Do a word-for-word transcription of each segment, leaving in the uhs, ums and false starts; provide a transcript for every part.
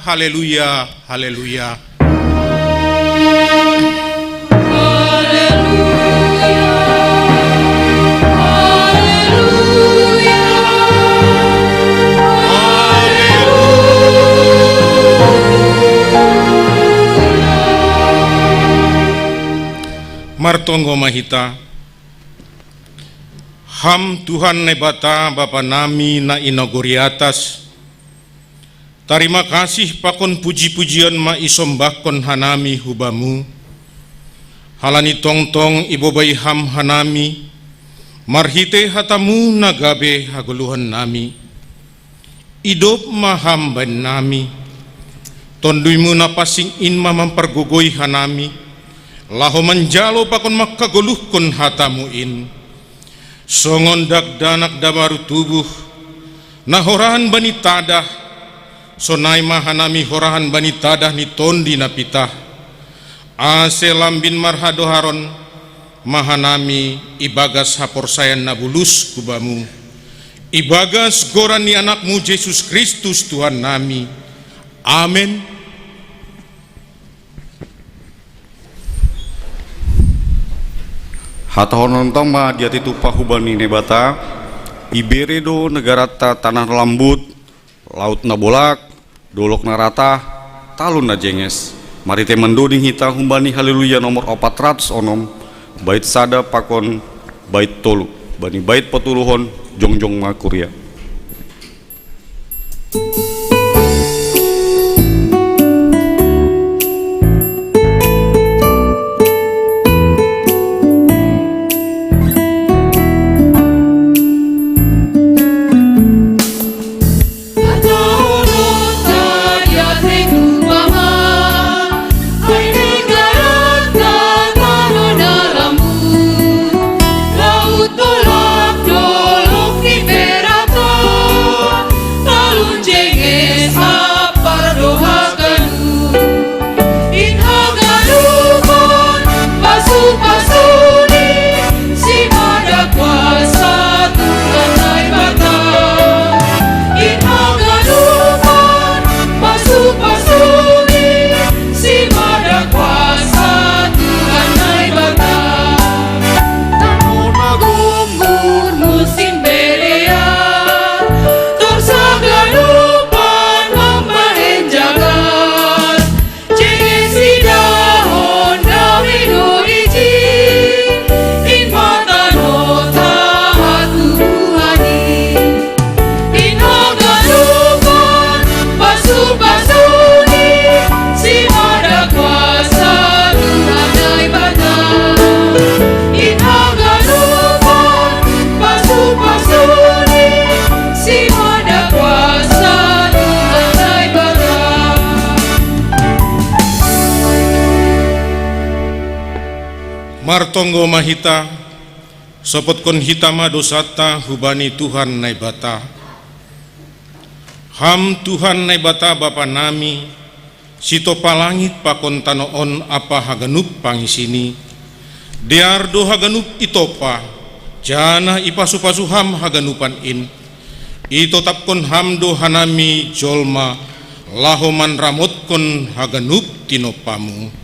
Haleluya, haleluya. Martonggo ma hita. Ham Tuhan Naibata, Bapa nami na i nagori atas, tarima kasih pakon puji-pujion ma isombahkon hanami hu Bamu, halani tongtong ibobai Ham hanami, marhitei hataMu na gabe hagoluhon nami. Idop ma Ham baen nami. TonduyMu na pansing in ma mampargogoi hanami, laho manjalo pakon manghagoluhkon hataMu in. Songon dakdanak na baru tubuh, na horahan bani tadah, sonai ma hanami horahan bani tadah ni Tondi na pitah. Ase lambin marhadoharon ma hanami ibagas haporsayaon na bulus hu Bamu, ibagas goran ni AnakMu Jesus Kristus Tuhan nami. Amen. Hatahononta ma di hatiha tu pahumban ni Naibata. Ibere do negaranta tanah na lambut, laut na bolak, dolok na ratah, talu na jenges. Marhitei mandoding hita humbani Haleluya nomor opat ratus onom, bait sada pakon bait tolu. Bani bait patoluhon, jongjong ma kuria. In haganupan pasupasuni, simada kuasa Tuhan Naibata. In haganupan pasupasuni, simada kuasa Tuhan Naibata. Tano na gombur musim belean, tor saganupan mambahen jagar. Jege sidahon dame do ijin, in ma tano tahatubuhani. In haganupan pasupasuni, simada kuasa Tuhan Naibata. In haganupan pasupasuni, simada kuasa Tuhan Naibata. Martonggo ma hita, sopotkon hita ma dosanta hubani Tuhan Naibata. Ham Tuhan Naibata Bapa nami, sitompa langit pakon tano on ampa haganup pangisini, dear do haganup itompa, janah ipasupasu Ham haganupan in. Itotapkon Ham do hanami jolma, laho manramotkon haganup tinompamu.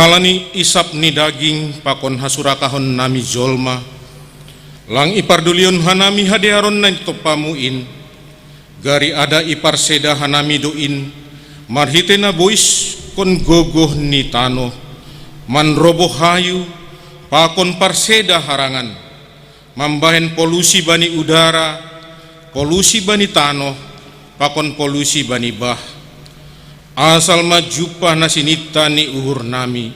Halani isap ni daging pakon hasurakahon nami jolma, lang ipardulihon hanami hadearon na nitompamu in, gari ada iparseda hanami do in, marhitei na boiskon gogoh ni tanoh, manroboh hayu, pakon parseda harangan, mambahen polusi bani udara, polusi bani tanoh, pakon polusi bani bah. Asal ma jumpah na sininta ni uhur nami.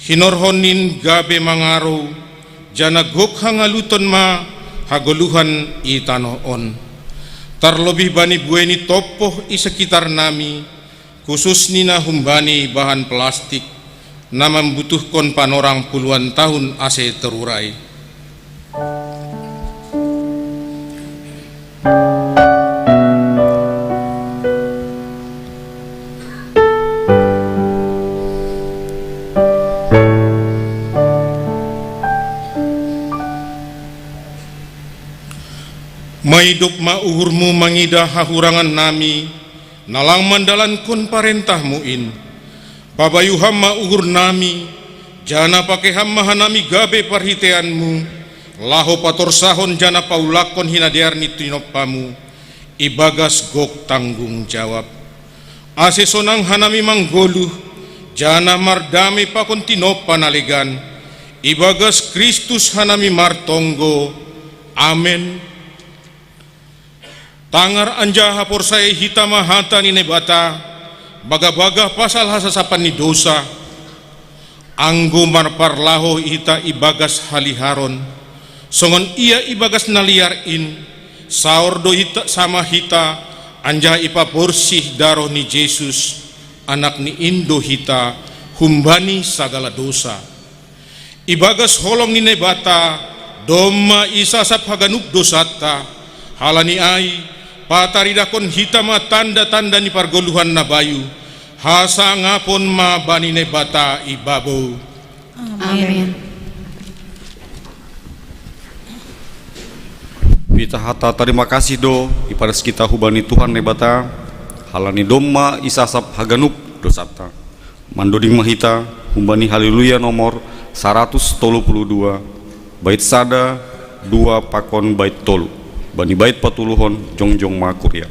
Hinorhon in gabe mangarou, janah gok hangaluton ma hagoluhan i tanoh on. Tarlobih bani buei ni tompoh i sekitar nami, khususni na humbani bahan plastik, na mambutuhkon panorang puluan tahun ase terurai. Maidop ma uhurmu mangidah hahurangan nami, na lang mandalankon parentahmu in. Pabayu ham ma uhur nami, janah pakei ham ma hanami gabe parhiteianmu, laho patorsahon janah paulakkon hinadear ni tinompamu, ibagas gok tanggung jawab. Ase sonang hanami manggoluh, janah mardame pakon tinompa na legan, ibagas Kristus hanami martonggo. Amen. Tangar anjaha porsayai hita ma hata ni Naibata, bagah-bagah pasal hasasapan ni dousa, anggo marparlahou hita ibagas haliharon, songon ia ibagas na liar in, saor do hita sama hita, anjaha ipaborsih daroh ni Jesus, Anak ni in do hita, humbani sagala dousa. Ibagas holong ni Naibata, domma isasap haganup dousanta, halani ai, pataridahkon hita ma tanda-tanda ni pargoluhan na bayu, hasangapon ma bani Naibata ibabou. Amen. Pita hata tarima kasih do ipadas kita hubani Tuhan Naibata, halani domma isasap haganup dousanta. Mandoding ma hita, humbani Haleluya nomor saratus tolu puluh dua, bait sada, dua pakon bait tolu. Bani bait patoluhon jongjong ma kuria.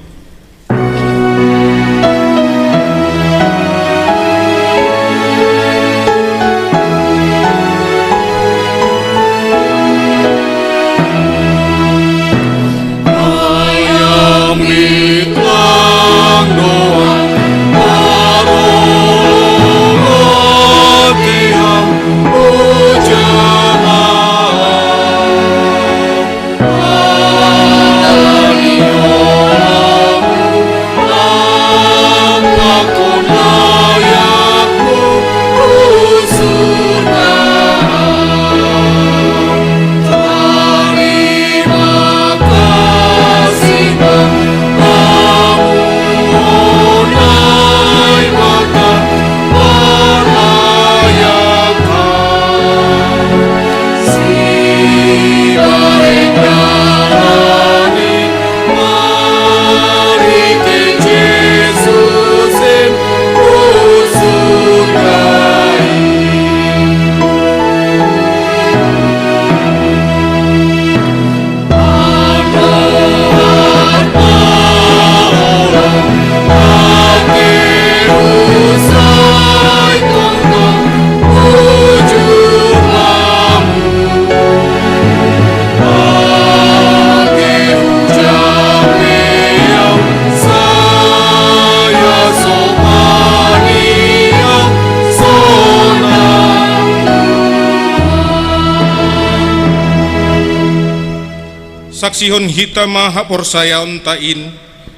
Saksihon hita ma haporsayaonta in,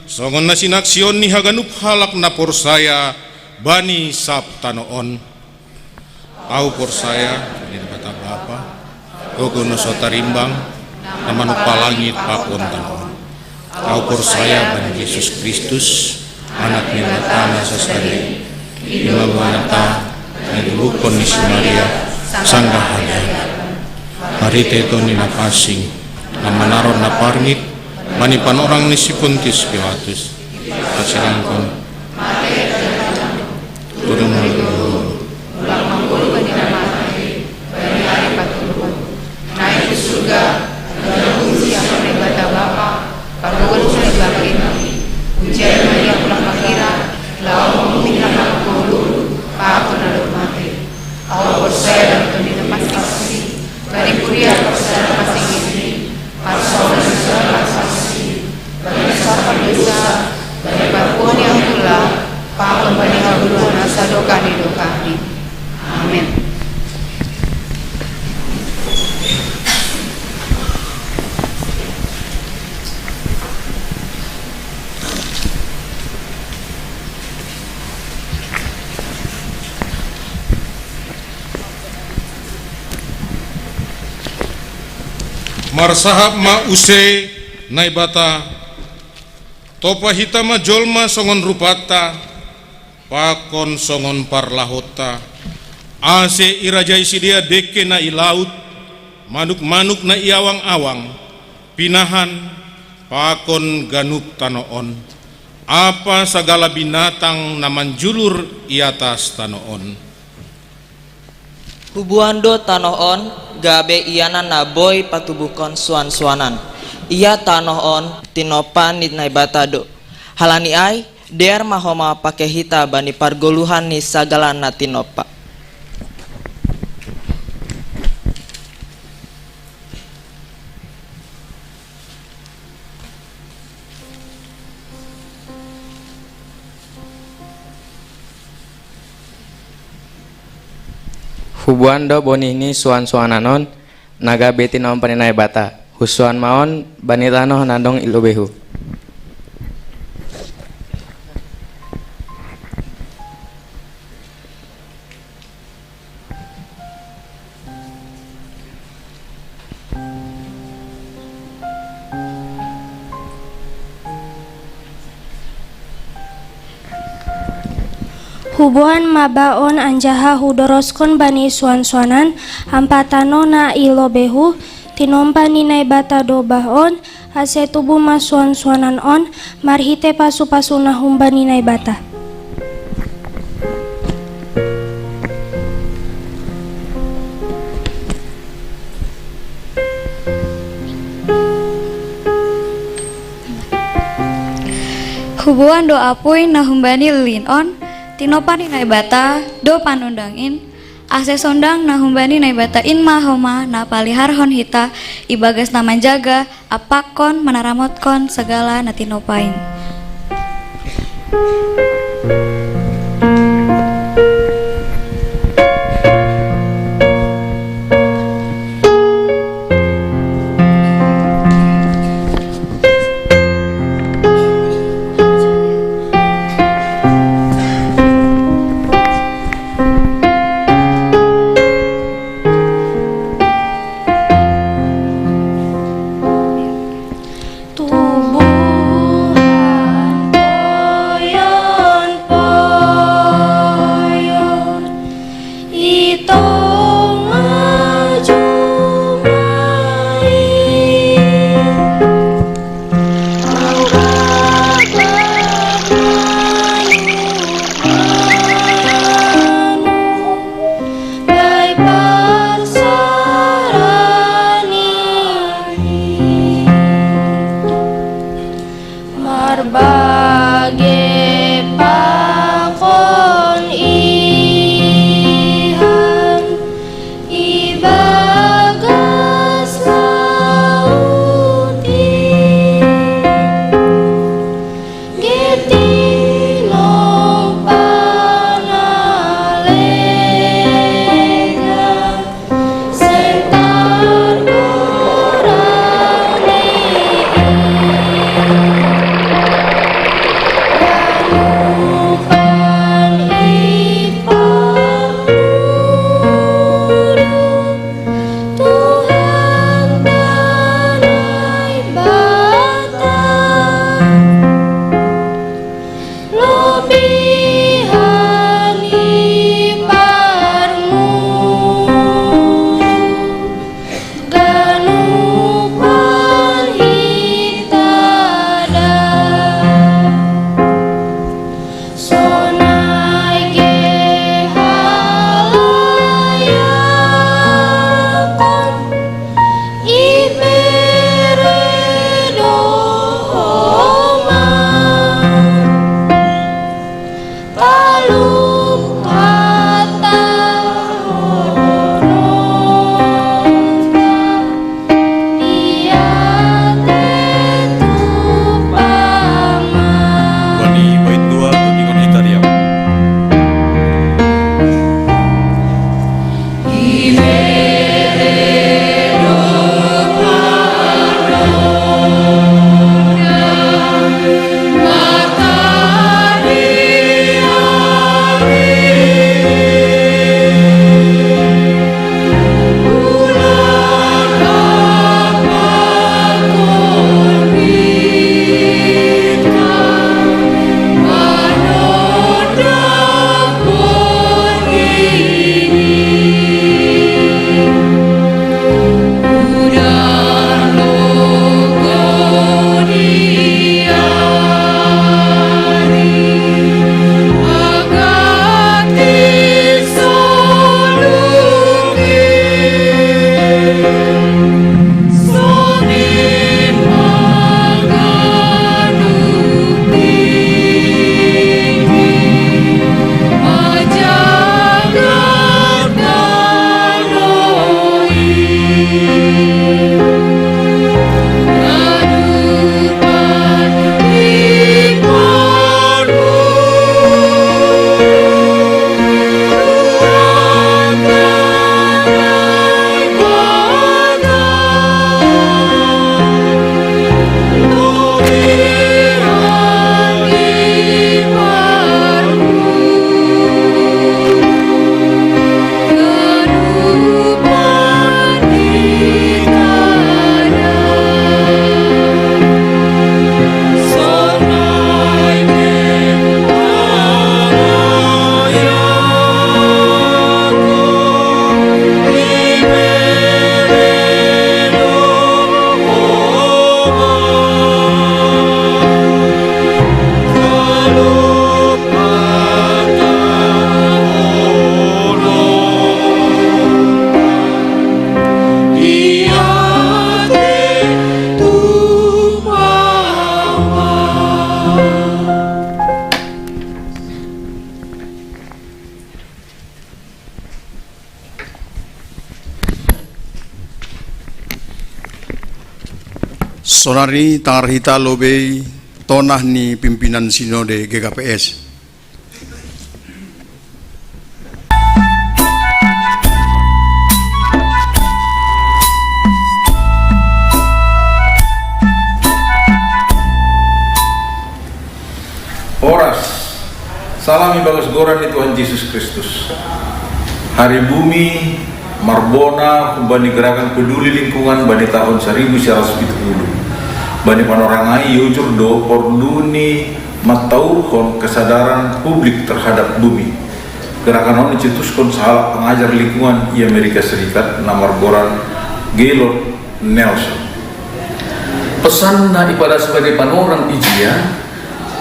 songon na sinaksihon ni haganup halak na porsaya bani sab tano on. Ahu porsaya di Naibata Bapa, gogo na so tarimbang, na manumpa langit pakon tano on. Ahu porsaya bani Jesus Kristus, Anak ni Naibata na sasada i, i ma Banata, na diluluhon ni si Maria, sanggah hadian. Marhitei Tondi Napansing, na manaron na parngit, bani panorang ni si Pontius Pilatus, parsirangkon, turun ma di uhurmu, ulang manggoluh bani na mate, bani ari patoluhon. Naik hu surga, manjalo huhut siamun ni Naibata Bapa, pargogoi na bangkit i. Hujae ma Ia ulang mangira, laho mamuji na mangolu, pakon na dob mate. Ahu porsaya dohot Tondi Napansing, bani kuria porsaya na pansing i, parsaulian na pansing, bani hasasapan dosa, bani parpudion ni angkula, pakon bani hagoluhan na sadokah ni dokahni. Amen. Marsahap ma use Naibata, tompa hita ma jolma songon rupanta, pakon songon parlahonta, ase irajai sidea dengke na i laut, manuk-manuk na i awang-awang, pinahan, Pakon ganup tano on, apa sagala binatang na manjulur i atas tano on. Hubuan do tanoh on gabe ianan na boi patubuhkon suan-suanan. Ia tanoh on tinompa ni Naibata do. Halani ai, dear ma homa pake hita bani pargoluhan ni sagala na tinompa. Hubuan do bonih ni suan-suanan on, na gabe tinompa ni Naibata. Husuan ma on bani tanoh na dong i lobehu. Hubuan ma bah on anjaha hudoroskon bani suan-suanan, ampa tanoh na i lobehu, tinompa ni Naibata do bah on, ase tubu ma suan-suanan on, marhite pasu-pasu na humbani Naibata. Hubuan do apuin na humbani lilin on, tinompa ni Naibata do panondang in, ase sondang na humbani Naibata in ma homa na paliharhon hita ibagas na manjaga, apakkon manaramotkon sagala na tinompa in. Tubuhan poyon-poyon i tonga jumai, manggagar manuk-manuk. Bai parsarani marbage pakon ihan ibagas laut i. Gentino panalega seng targorani. Saonari tangar hita lobei tonah ni pimpinan Sinode G K P S. Horas. Salam ibagas goran ni Tuhan Jesus Kristus. Hari Bumi marbona humbani gerakan peduli lingkungan bani tahun saribu sia ratus pitu puluh. Bani panorang ai iojur do porlu ni mantaurhon kesadaran publik terhadap bumi. Gerakan on icetuskon sahalak pengajar lingkungan i Amerika Serikat na margoran Gaylord Nelson. Pesan na ipadas bani panorang i jia,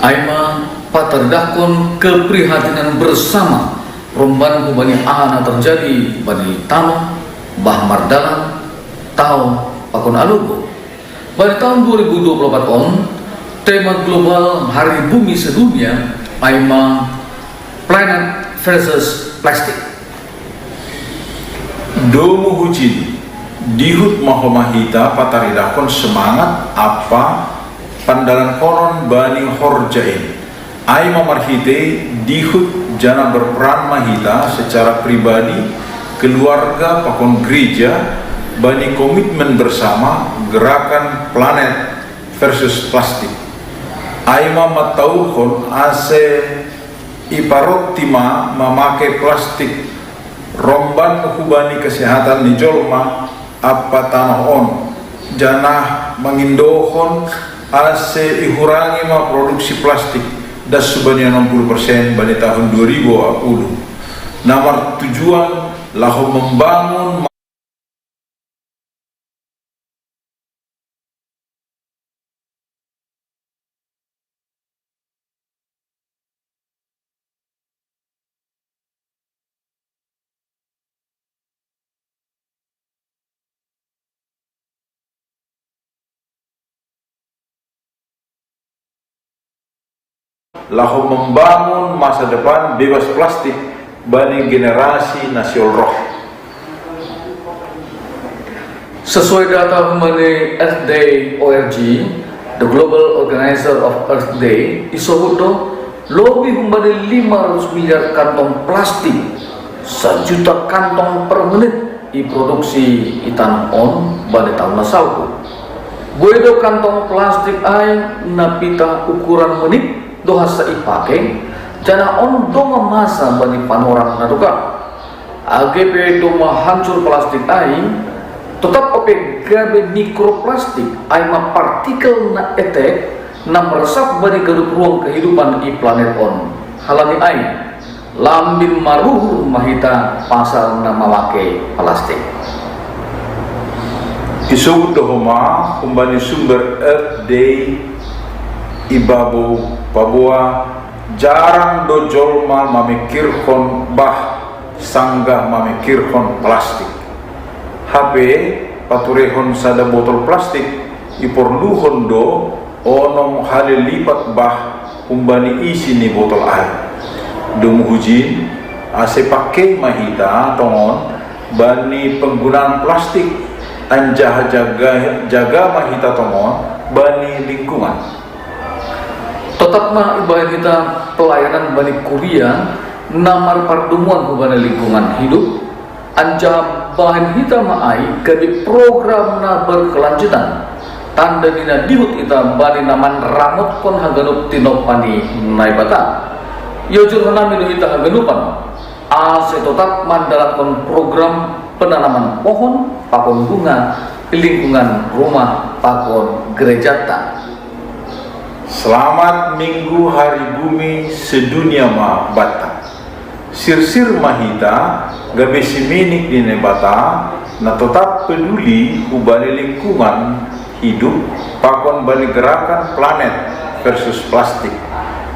ai ma pataridahkon keprihatinan bersama romban hubani aha na terjadi bani tano, bah mardalan, tao, pakon alogo. Bani tahun dua ribu dua puluh empat on, tema global Hari Bumi Sedunia ai ma Planet versus Plastic. Domu hujin, dihut ma homa hita pataridahkon semangat ampa pandalanhonon bani horja in. Ai ma marhite dihut janah berperan ma hita secara pribadi, keluarga pakon gereja bani komitmen bersama gerakan Planet versus Plastik. Ai ma mantaurhon ase iparonti ma mamake plastik romban hubani kesehatan ni jolma ampa tanoh on, janah mangindohon ase ihurangi ma produksi plastik das hubani onom puluh persen bani tahun dua ribu dua puluh, na martujuan laho membangun laho membangun masa depan bebas plastik bani generasi na siolroh. Sesuai data humbani Earth Day O R G, the global organizer of Earth Day, isobut do, lobi humbani lima ratus miliar kantong plastik, sajuta kantong per menit, iproduksi i tanoh on bani taon na salpu. Boi do kantong plastik ai na pitah ukuran menit do hansa ipake, janah on dongan masa bani panorang na dukak. Age pe domma hancur plastik ai, totap ope gabe mikroplastik, ai ma partikel na etek na meresap bani ganup ruang kehidupan i planet on. Halani ai, lambin maruhur ma hita pasal na mamake plastik. Isobut do homa humbani sumber Earth Day i babou paboa jarang do jolma mamikirhon bah sanggah mamikirhon plastik. Hape paturehon sada botol plastik iporluhon do onom hali lipat bah humbani isi ni botol ai. Domu hujin, ase pangkei ma hita tongon bani penggunaan plastik, anjaha jaga, jaga ma hita tongon bani lingkungan. Totap ma ibahen hita pelayanan bani kuria na marpardomuan hubani lingkungan hidup, anjaha bahen hita ma ai gabe program na berkelanjutan. Tanda ni na dihut hita bani na manramotkon haganup tinompa ni Naibata. Iojur hanami do hita haganupan, ase totap mandalankon program penanaman pohon pakon bunga i lingkungan rumah pakon gerejanta. Selamat Minggu Hari Bumi Sedunia ma banta. Sirsir ma hita gabe siminik ni Naibata na totap peduli hubani lingkungan hidup pakon bani gerakan Planet versus Plastik.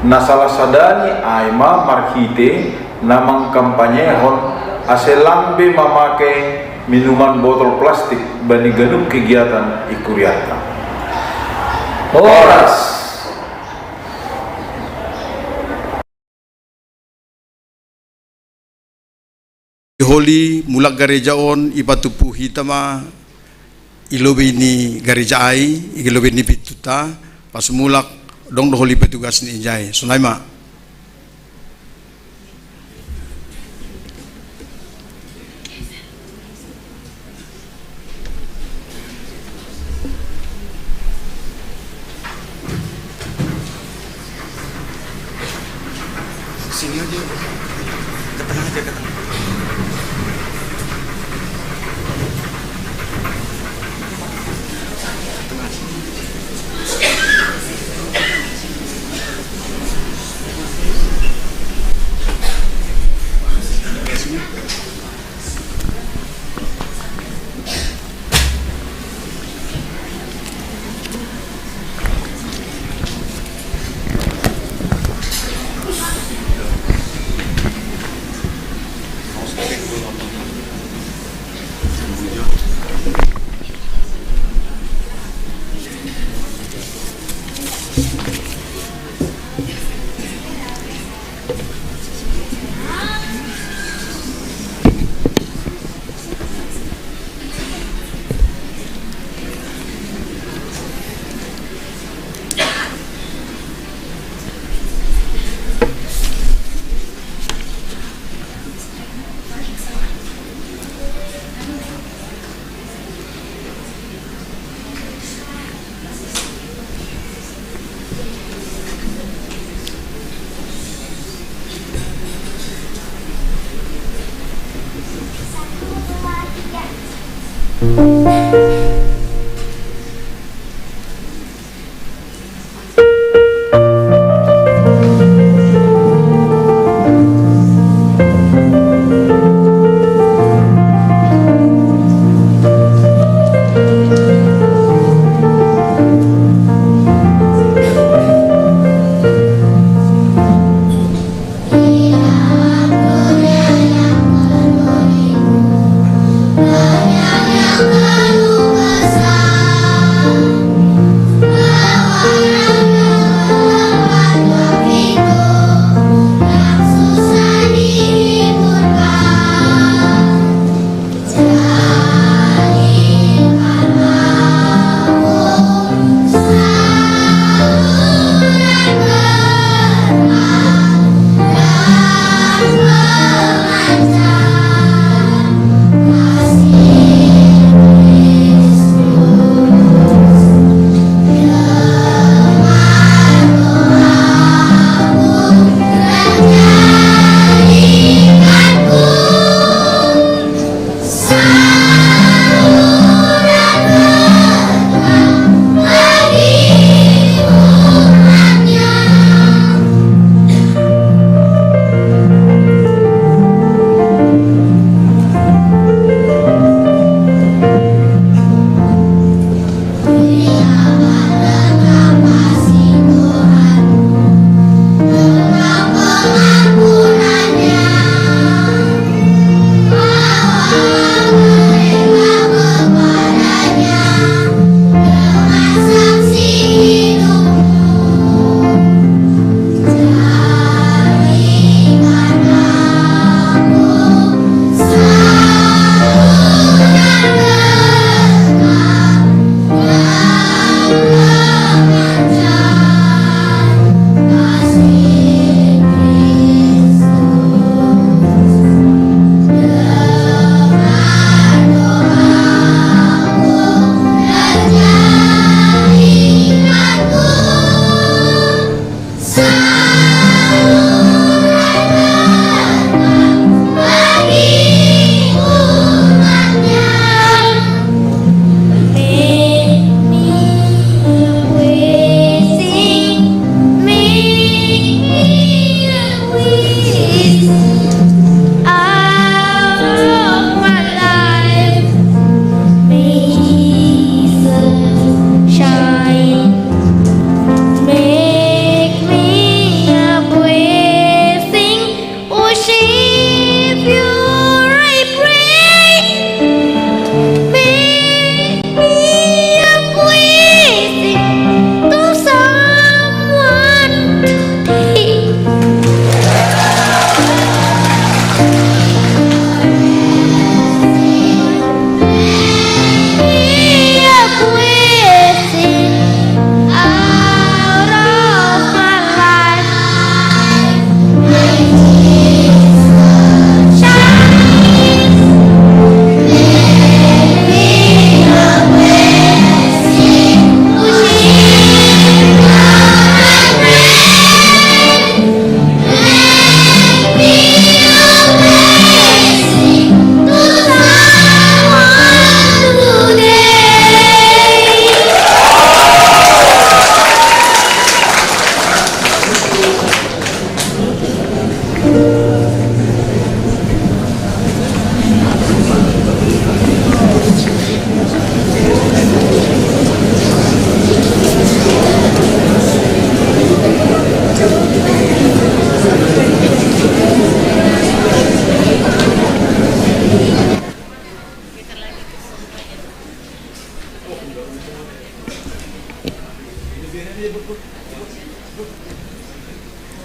Na salah sadani ai ma marhite na mangkampanyehon ase lang be mamake minuman botol plastik bani ganup kegiatan i kurianta. Horas. Holi mulak gareja on ipatumpu hita ma i lobey ni gareja ai, i lobey ni pintuta, pasumulak dong doholi petugas ni ija ai. Sonai ma. Sini aja. Ke tengah aja, ke tengah. Ke tengah sini. Ya, sini.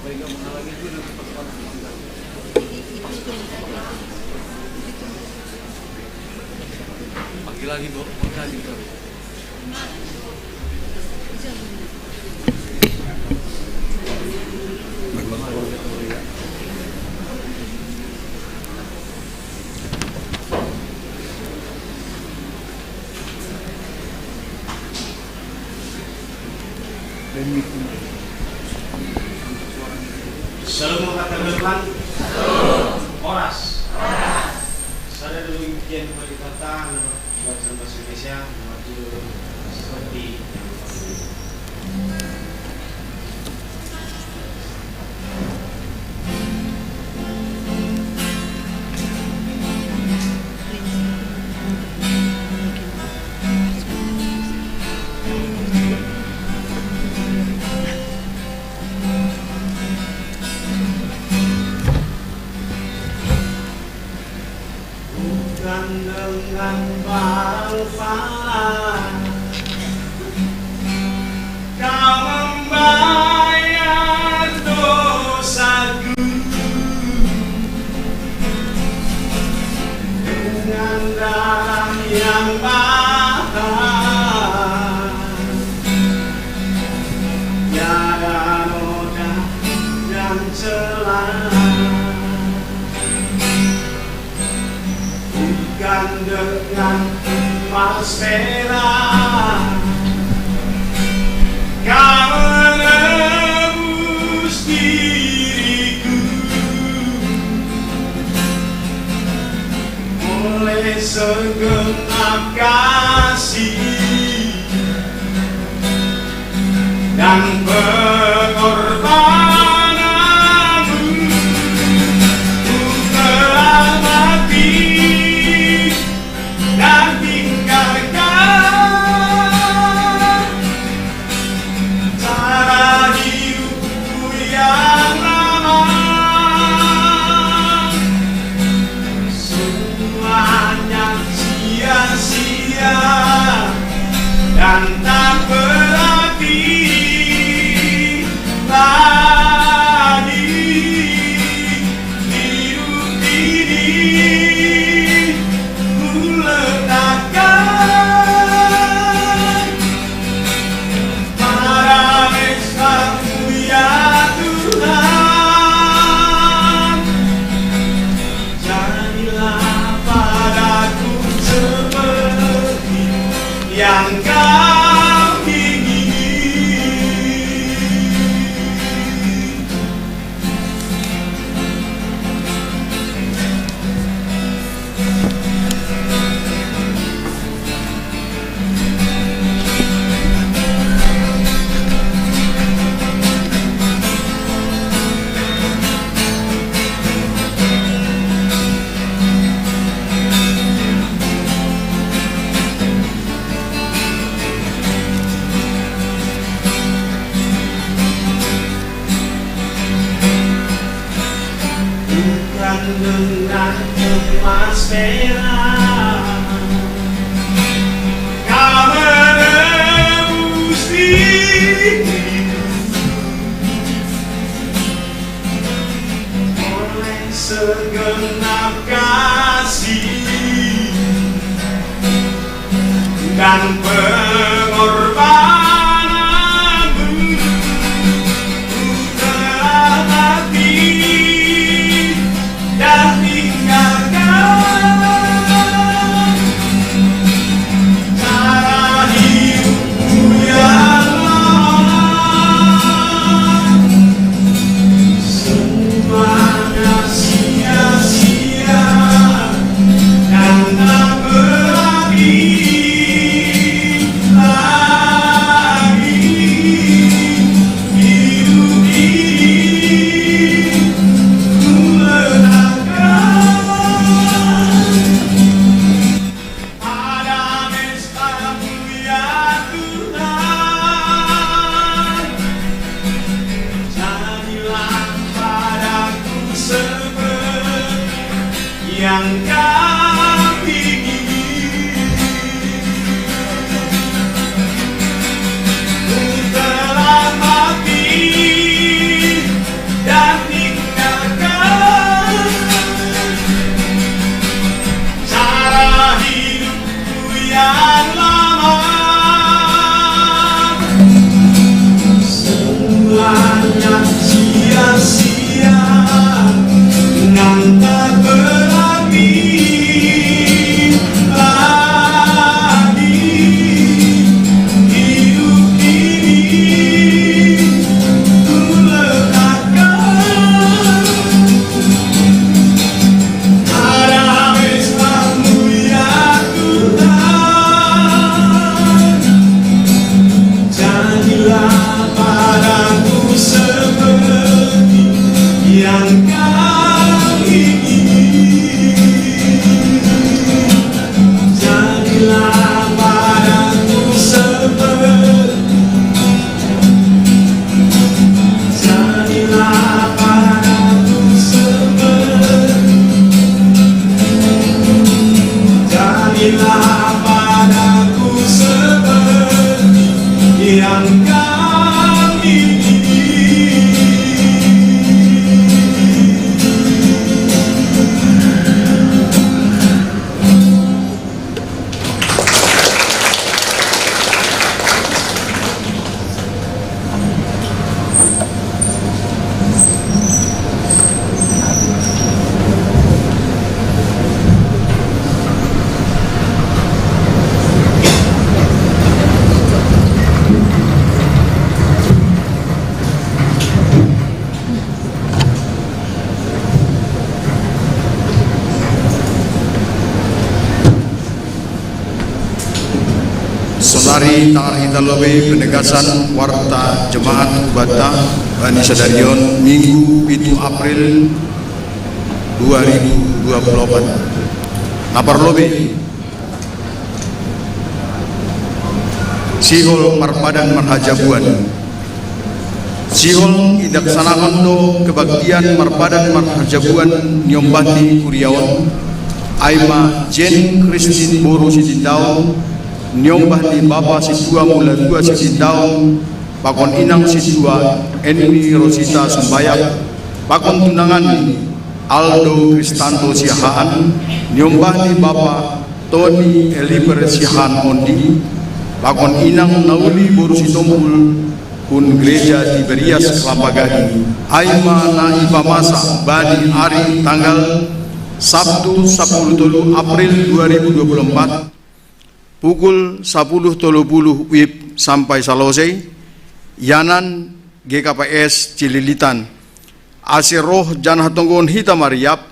Pagi lagi, Bu. Pagi lagi, Bu. Shalom, kata depan. Horas. Sada dulu impian kuali kata nama buat bahasa Indonesia, nama dulu seperti yang Bukan dengan bangsa kau membayar dosaku dengan darah yang mahal. Tiada noda dan celah. Bukan dengan emas perak kau menebus diriku oleh segenap kasih dan pengorbananmu. Ku telah mati dan tinggalkan cara hidupku yang lama. Semuanya sia-sia dan tak berarti lagi. Hidup ini ku letakkan pada Mesbah-Mu, ya Tuhan. Jadilah padaku seperti yang Kau ingini. Bukan dengan emas perak kau menebus diriku oleh segenap kasih dan pengorbanan. Ku telah mati dan tinggalkan cara hidupku yang lama. Semuanya sia-sia dan tak berarti lagi. Hidup ini ku letakkan pada Mesbah-Mu, ya Tuhan. Jadilah padaku seperti yang Kau ingini. Ku telah mati Hanya sia-sia, nang tak berani lagi hidup ini ku letakkan. Ada Islammu ya Tuhan, jadilah padaku seperti yang kau ingini. Jadilah padaku seperti, jadilah padaku seperti, jadilah padaku seperti yang kau ingini. Sonari tangar hita lobei penegasan warta jemaat Kubata bani sadarion Minggu pitu April dua ribu dua puluh opat. Na parlobei, sihol marpadan marhajabuan. Sihol idaksanahon do kebaktian marpadan marhajabuan niombah ni kuria on, ai ma Jane Christine boru Sitindaon, niombah ni bapa sintua mulatua Sitindaon, pakon inang sintua Enni Rosita Sumbayak, pakon tunanganni Aldo Kristanto Siahaan, niombah ni bapa Tony Eliper Siahaan Ondi, pakon inang Nauli boru Sitompul, hun gereja Tiberias Kelapa Gading, ai ma na ipamasa bani ari tanggal Sabtu sapuluh tolu April dua ribu dua puluh empat, pukul sapuluh tolu puluh wib sampai salosei, ianan G K P S Cililitan. Ase roh janah tonggohon hita mariap,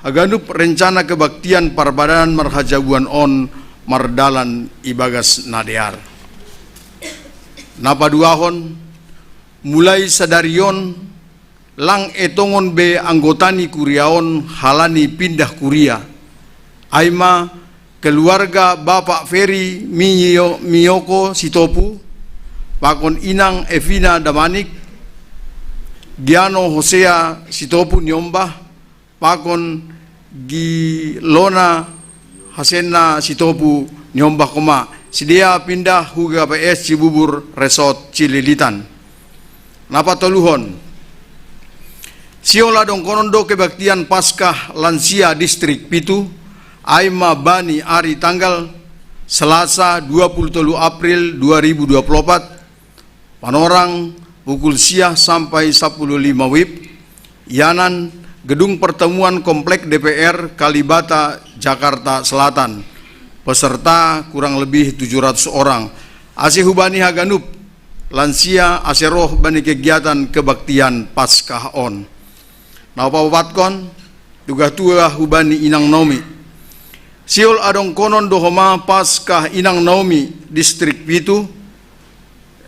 haganup rencana kebaktian parpadanan marhajabuan on mardalan ibagas na dear. Na paduahon, mulai sadari on, lang etongon be anggota ni kuria on halani pindah kuria, ai ma keluarga Bapak Ferry Miyo-, Miyoko Sitopu, pakon inang Evina Damanik, Giano Hosea Sitopu niombah, pakon Gilona Hasenna Sitopu niombah homa. Sidea pindah hu G K P S Cibubur Resort Cililitan. Na patoluhon, sihol adongkonon do kebaktian Paskah lansia Distrik pitu, ai ma bani ari tanggal Selasa dua puluh tolu April dua ribu dua puluh opat, panorang pukul sia sampai sapuluh lima wib, ianan Gedung Pertemuan Komplek D P R Kalibata, Jakarta Selatan. Peserta kurang lebih tujuh ratus orang. Ase hubani haganup lansia ase roh bani kegiatan kebaktian Paskah on. Na paopatkon, tugah-tugah hubani inang Naomi. Sihol adongkonon do homa Paskah inang Naomi Distrik pitu,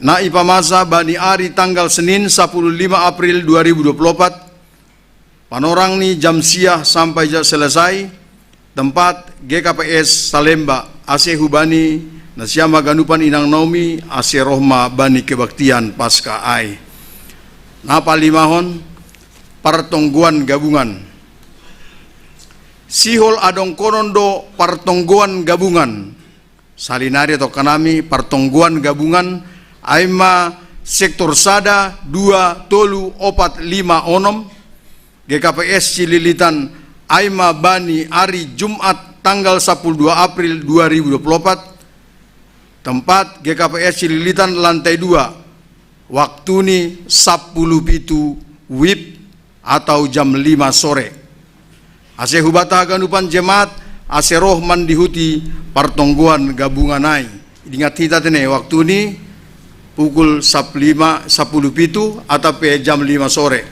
na ipamasa bani ari tanggal Senin sapuluh lima April dua ribu dua puluh opat, panorang ni jam sia sampai jam selesai, tempat G K P S Salemba, ase hubani nasiam haganupan inang Naomi ase roh ma bani kebaktian Paskah ai. Na palimahon, partonggoan gabungan. Sihol adongkonon do partonggoan gabungan. Sali nari atau kanami partonggoan gabungan, ai ma sektor sada, dua, tolu, opat, lima, onom, G K P S Cililitan, ai ma bani ari Jumat tanggal sapuluh dua April dua ribu dua puluh opat, tempat G K P S Cililitan lantai dua, Waktuni sapuluh pitu wib atau jam lima sore. Ase hubata haganupan jemaat, ase roh mandihuti partonggoan gabungan ai. Idingat hita tene, waktuni pukul sap lima, sapuluh pitu atau pe jam lima sore.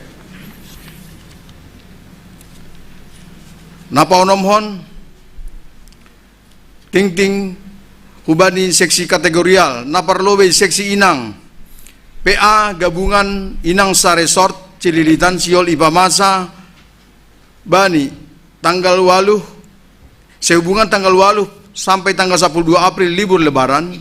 Na paonomhon, tingting hubani seksi kategorial, na parlobei seksi inang, P A gabungan inang sa-resort Cililitan sihol ipamasa bani tanggal waluh, sehubungan tanggal waluh sampai tanggal sapuluh dua April libur lebaran.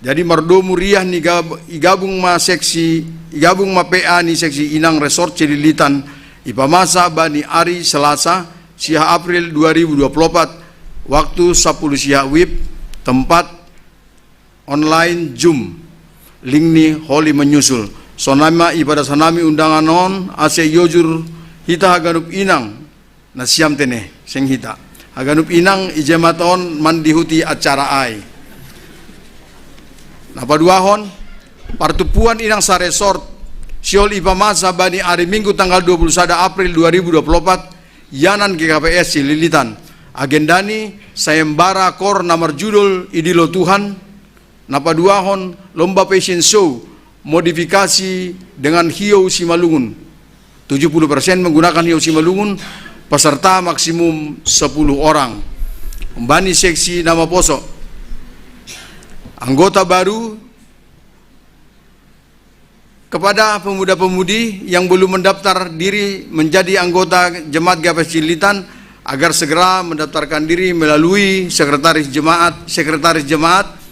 Jadi mardomu riah ni gab-, igabung ma seksi, igabung ma P A ni seksi inang resort Cililitan ipamasa bani ari Selasa, siah April dua ribu dua puluh opat, waktu sapuluh siah wib, tempat online Zoom. Link ni holi manyusul. Sonai ma ipadas hanami undangan on, ase iojur hita haganup inang, na siam tene, seng hita. Haganup inang i jemaat on mandihuti acara ai. Na paduahon, partumpuan inang sa-resort sihol ipamasa bani ari Minggu tanggal dua puluh sada April dua ribu dua puluh opat, ianan G K P S Cililitan. Agendani, sayembara kor na marjudul Idilo Tuhan. Na paduahon, lomba fashion show, modifikasi dengan hiou Simalungun. Tujuh puluh persen menggunakan hiou Simalungun, peserta maksimum sepuluh orang. Bani seksi na maposo. Anggota baru, kepada pemuda-pemudi yang belum mendaftar diri menjadi anggota jemaat G K P S Cililitan, agar segera mendaftarkan diri melalui sekretaris jemaat, sekretaris jemaat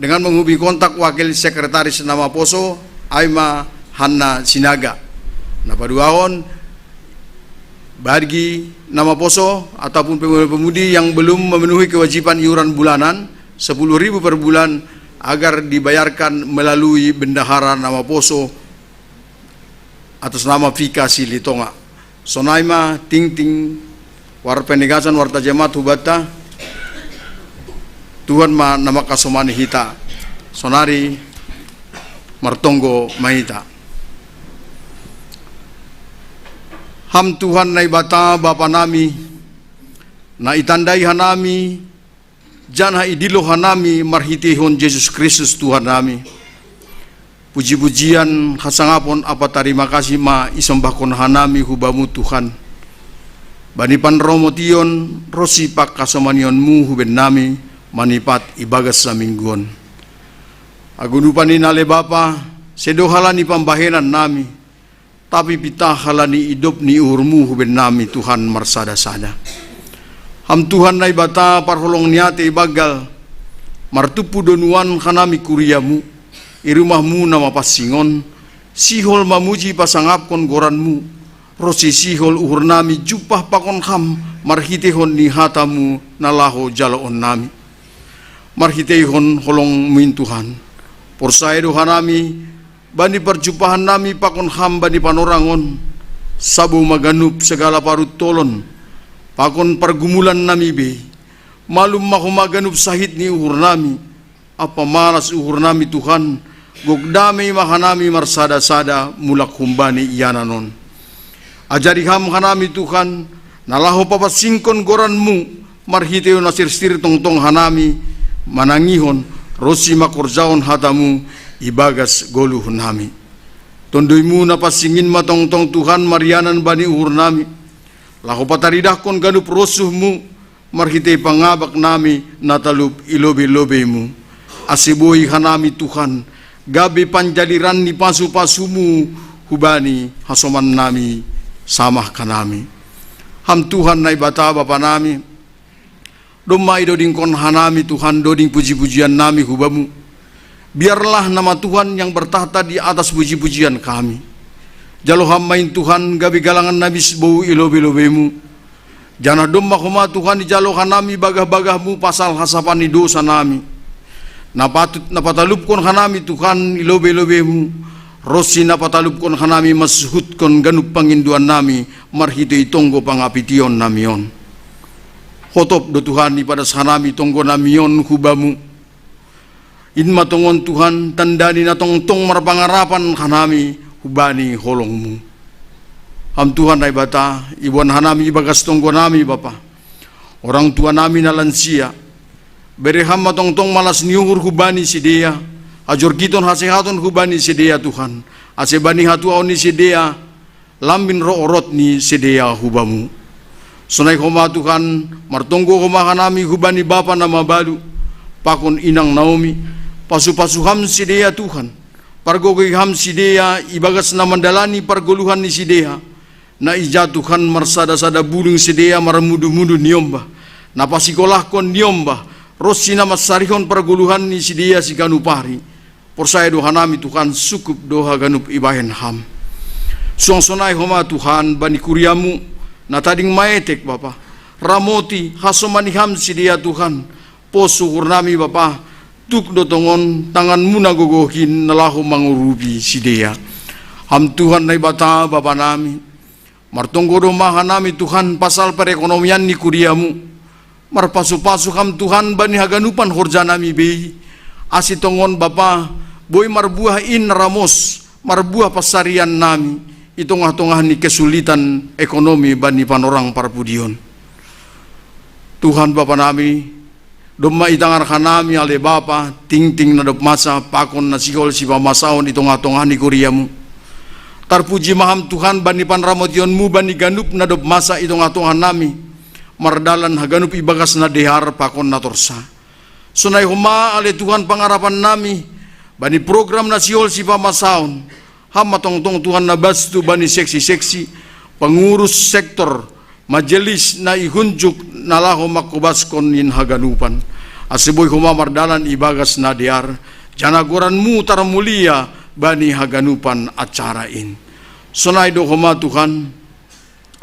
dengan menghubungi kontak wakil sekretaris na maposo, ai ma Hanna Sinaga. Na paduahon, bagi na maposo ataupun pemuda-pemudi yang belum memenuhi kewajiban iuran bulanan, sepuluh ribu per bulan, agar dibayarkan melalui bendahara na maposo atas nama Fika Silitonga. Sonai ma tingting war penegasan warta jemaat hubata, Tuhan ma na mangkasomani hita. Sonari martonggo ma hita. Ham Tuhan Naibata Bapa nami, na itandai hanami, janah idilo hanami marhiteihon Jesus Kristus Tuhan nami. Puji-pujian, hasangapon ampa tarima kasih ma isombahkon hanami hu Bamu Tuhan. Bani panromotion ronsi pangkasomanion-Mu hu bennami manipat ibagas samingguon. Haganupan in ale Bapa, sedo halani pambahenan nami, tapi pitah halani idop ni uhur-Mu hu bennami Tuhan marsada-sada. Ham Tuhan Naibata parholong ni atei banggal, martumpu do nuan hanami kuria-Mu, i rumah-Mu na mapansing on, sihol mamuji pasangapkon goran-Mu, ronsi sihol uhurnami jumpah pakon Ham marhiteihon ni hata-Mu na laho jaloonnami. Marhiteihon holong-Mu in Tuhan, porsaya do hanami bani parjumpahannami pakon Ham bani panorang on, sabo ma ganup sagala parutolon pakon pargumulannami be. Malum ma homa ganup sahit ni uhurnami, ampa malas uhurnami Tuhan, gok damei ma hanami marsada-sada mulak humbani ianan on. Ajari Ham hanami Tuhan, na laho papansingkon goran-Mu, marhitei na sirsir tongtong hanami manangihon ronsi mangkorjahon hata-Mu ibagas goluhnami. Tonduy-Mu na pansing in ma tongtong Tuhan marianan bani uhurnami, laho pataridahkon ganup rosuh-Mu marhitei pangabaknami na talup i lobei-lobei-Mu, ase boi hanami Tuhan gabe panjaliran ni pasu-pasu-Mu hubani hasomannami samah hanami. Ham Tuhan Naibata Bapa nami, domma idodingkon hanami Tuhan doding puji-pujiannami hu Bamu. Biarlah nama Tuhan yang bertakhta di atas puji-pujian kami. Jalo Ham ma in Tuhan gabe galangannami sibou i lobei-lobei-Mu. Janah domma homa Tuhan ijalo hanami bagah-bagah-Mu pasal hasapan ni dousanami. Na patut na patalupkon hanami Tuhan i lobei-lobei-Mu, ronsi na patalupkon hanami mansuhutkon ganup pangindoannami marhitei tonggo pangapitionnami on. Hotop do Tuhan ipadas hanami tonggonami on hu Bamu. In ma tongon Tuhan, tanda ni na tongtong marpangarapan hanami hubani holongmu. Ham Tuhan Naibata, iboan hanami ibagas tonggo nami Bapa, orang tua nami na lansia. Bere Ham ma tongtong malas ni uhur hubani sidea, hajorgiton hasehaton hubani sidea Tuhan, ase bani hatuaon ni sidea lambin ro orot ni sidea hubamu. Sonai homa Tuhan, martonggo homa hanami hubani bapa na mabalu, pakon inang Naomi, pasu-pasu Ham sidea Tuhan, pargogoi Ham sidea ibagas na mandalani pargoluhan ni sidea, na ija Tuhan marsada-sada bulung sidea marmudu-mudu niombah, na pasikolahkon niombah, ronsi na mansarihon pargoluhan ni sidea siganup ari. Porsaya do hanami Tuhan, sukup do haganup ibahen Ham. Suang sonai homa Tuhan bani kuriamu, na tading maetek Bapa, ramoti hasomani Ham sidea Tuhan, pos uhur nami Bapa, tuk do tongon tanganmu na gogoh in na laho mangurupi sidea. Ham Tuhan Naibata Bapa nami, martonggo do ma hanami Tuhan pasal perekonomian ni kuriamu. Marpasu-pasu Ham Tuhan bani haganupan horja nami bei, ase tongon Bapa, boi marbuah in ramos, marbuah pansarian nami i tongah-tongah ni kesulitan ekonomi bani panorang parpudion. Tuhan Bapa nami, domma itangar hanami ale Bapa, tingting na dob masa pakon na sihol sipamasaon i tongah-tongah ni kuriamu. Tarpuji ma Ham Tuhan bani panramotionmu bani ganup na dob masa i tongah-tongah nami, mardalan haganup ibagas na dear pakon na torsa. Sonai homa ale Tuhan pangarapan nami bani program na sihol sipamasaon, Ham ma tongtong Tuhan na bastu bani seksi-seksi, pengurus sektor, majelis na ihunjuk na laho mangkobaskon in haganupan, ase boi homa mardalan ibagas na dear, janah goranmu tarmulia bani haganupan acara in. Sonai do homa Tuhan,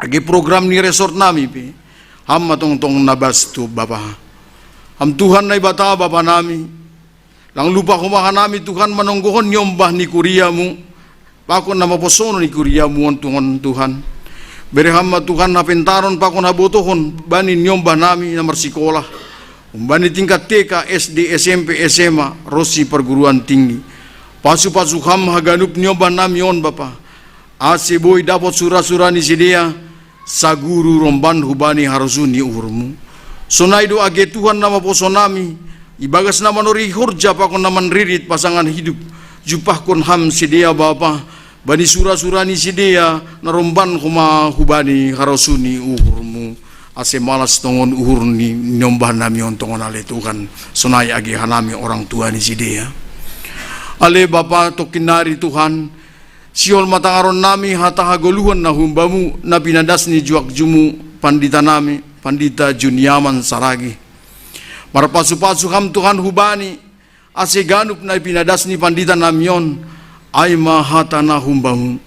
age program ni resort nami pe, Ham ma tongtong na bastu Bapa. Ham Tuhan Naibata Bapa nami, lang lupa homa hanami Tuhan manonggohon niombah ni kuriamu, pakon na maposonon ni kuriamu on tongon Tuhan. Bere Ham ma Tuhan hapentaron pakon habotohon bani niombah nami na marsikolah, umbani tingkat T K, S D, S M P, S M A, ronsi perguruan tinggi. Pasu-pasu Ham haganup niombah nami on Bapa, ase boi dapot sura-sura ni sidea, saguru romban hubani harosuh ni uhurmu. Sonai do age Tuhan na maposo nami, ibagas na manorih horja pakon na manririt pasangan hidup, jumpahkon Ham sidea Bapa, bani sura-sura ni sidea na romban homa hubani harosuh ni uhurmu, ase malas tongon uhur ni niombah nami on tongon ale Tuhan, sonai age hanami orang tua ni sidea. Ale Bapa tongkin nari Tuhan, sihol ma tangaron nami hata hagoluhon na humbamu na pinadas ni juak-jumu pandita nami, Pandita Juniaman Saragi. Marpasu-pasu Ham Tuhan hubani, ase ganup na pinadas ni pandita nami on, ai ma hata na humbamu,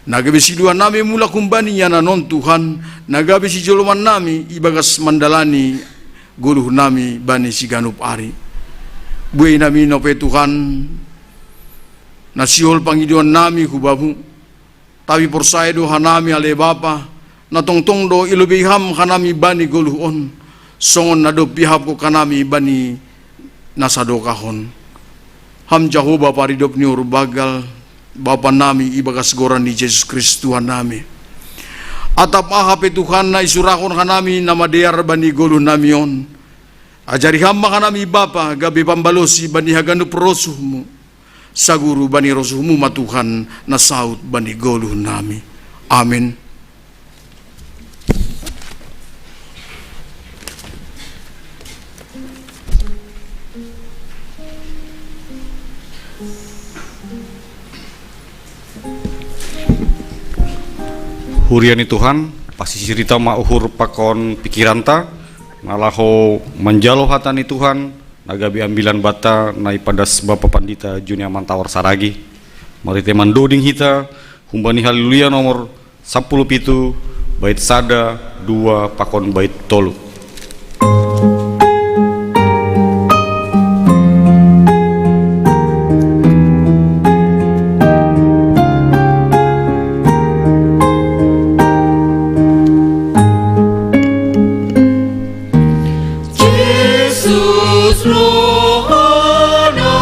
na gabe silua nami mulak humbani ianan on Tuhan, na gabe sijoloman nami ibagas mandalani goluh nami bani siganup ari. Buei nami nope Tuhan, na sihol pangidoan nami hubamu, tapi porsaya do hanami ale Bapa, na tongtong do ilobei Ham hanami bani goluh on, songon na dob ihapko hanami bani na sadokah on. Ham Jahowa paridop ni uhur banggal, Bapa nami ibagas goran ni Jesus Kristus Tuhan nami. Atap aha pe Tuhan na isurahon hanami na madear bani goluh nami on, ajari Ham ma hanami Bapa gabe pambalosi bani haganup rosuhmu. Saguru bani rosuhmu ma Tuhan na saut bani goluh nami. Amin. Huria ni Tuhan, pasisir hita ma uhur pakon pikiranta, na laho manjalo hata ni Tuhan, na gabe ambilan banta na ipadas Bapa Pandita Juniaman Tawar Saragi. Marhite mandoding hita humbani Haleluya nomor sampulu pitu, bait sada, dua, pakon bait tolu. Jesus, Rohana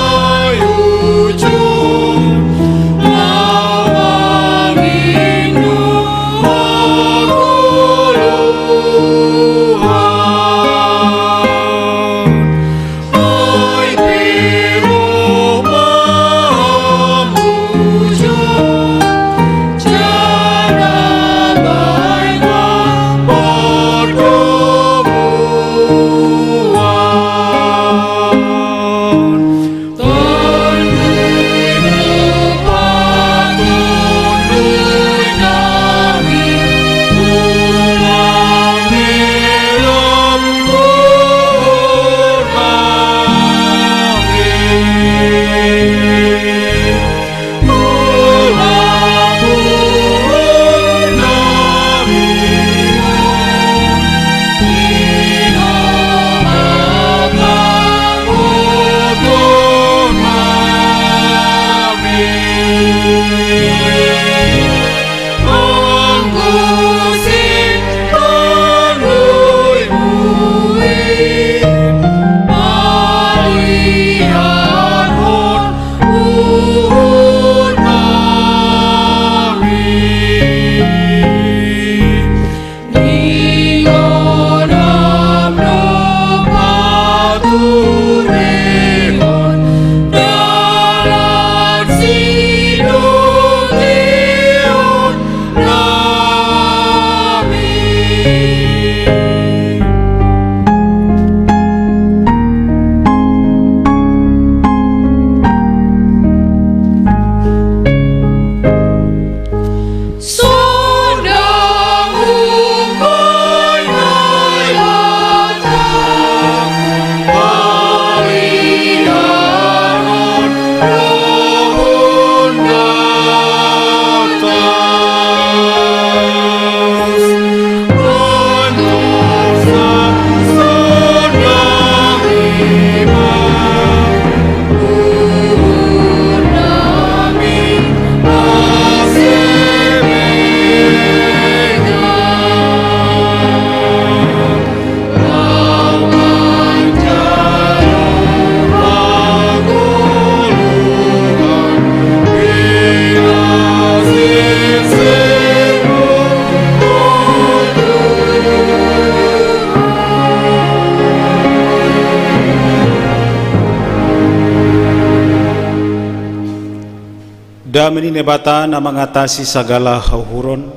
Dame ni Naibata na mangatasi sagala hauhuron,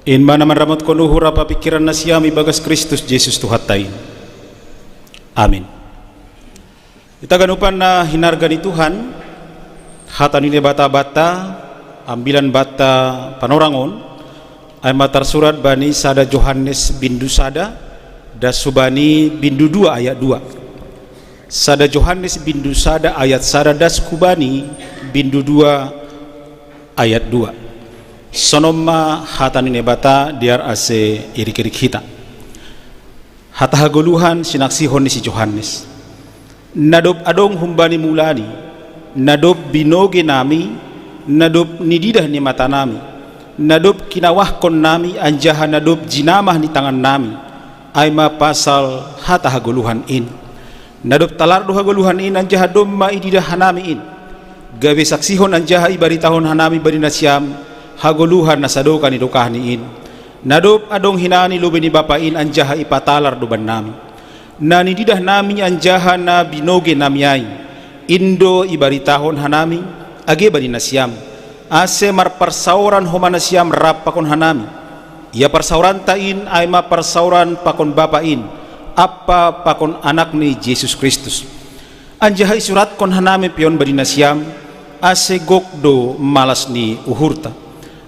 in ma na manramotkon uhur ampa pingkiran nasiam ibagas Kristus Jesus Tuhanta in. Amin. Hita ganupan na hinarga ni Tuhan, hata ni Naibata banta, ambilan banta panorang on, ai ma tarsurat bani sada Johannes bindu sada, das hubani bindu dua ayat dua. Sada Johannes bindu sada ayat sada das hubani bindu dua ayat dua. Sonon ma hata ni Naibata, dear ase irik-irik hita. Hata hagoluhan sinaksihon ni si Johannes. Na dob adong humbani mulani, na dob binoge nami, na dob nididah ni mata nami, na dob kinawahkon nami anjaha na dob jinamah ni tangan nami, ai ma pasal hata hagoluhan in. Na dob talar do hagoluhan in anjaha domma ididah hanami in. Gabe saksihon anjaha ibaritahon hanami bani nasiam hagoluhan na sadokah ni dokahni in. Na dob adong hinan i lobei ni Bapa in anjaha ipatalar do bannami. Na nididah nami anjaha na binoge nami ai, in do ibaritahon hanami, age bani nasiam, ase marparsaoran homa nasiam rap pakon hanami. Ia parsaoranta in ai ma parsaoran pakon Bapa in, ampa pakon Anakni Jesus Kristus. Anjaha isuratkon hanami pe on bani nasiam, ase gok do malas ni uhurta.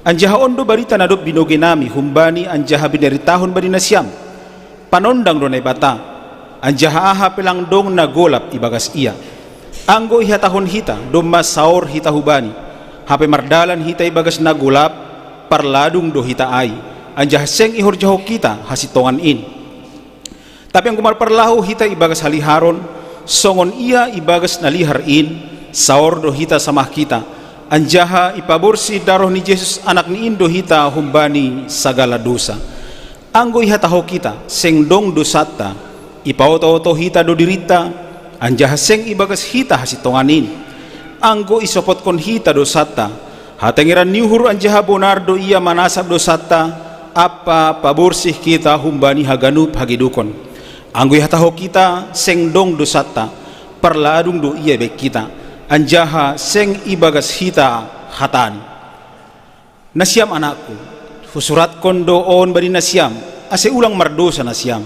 Anjaha on do barita na dob binoge nami humbani anjaha binaritahon bani nasiam. Panondang do Naibata, anjaha aha pe lang dong na golap ibagas Ia. Anggo ihatahon hita, domma saor hita hu Bani, hape mardalan hita ibagas na golap, parladung do hita ai, anjaha seng ihorjahon hita hasintongan in. Tapi anggo marparlahou hita ibagas haliharon, songon Ia ibagas na lihar in, saor do hita samah hita, anjaha ipaborsih daroh ni Jesus Anakni in do hita humbani sagala dosa. Anggo ihatahon hita, seng dong dosanta, ipaoto-oto hita do dirinta, anjaha seng ibagas hita hasintongan in. Anggo isopotkon hita dosanta, hatengeran ni uhur anjaha bonar do Ia manasap dosanta, ampa paborsih hita humbani haganup hagedukon. Anggo ihatahon hita, seng dong dosanta, parladung do Ia ibaen hita, anjaha seng ibagas hita hatani. Nasiam anakku, husuratkon do on bani nasiam, ase ulang mardosa nasiam.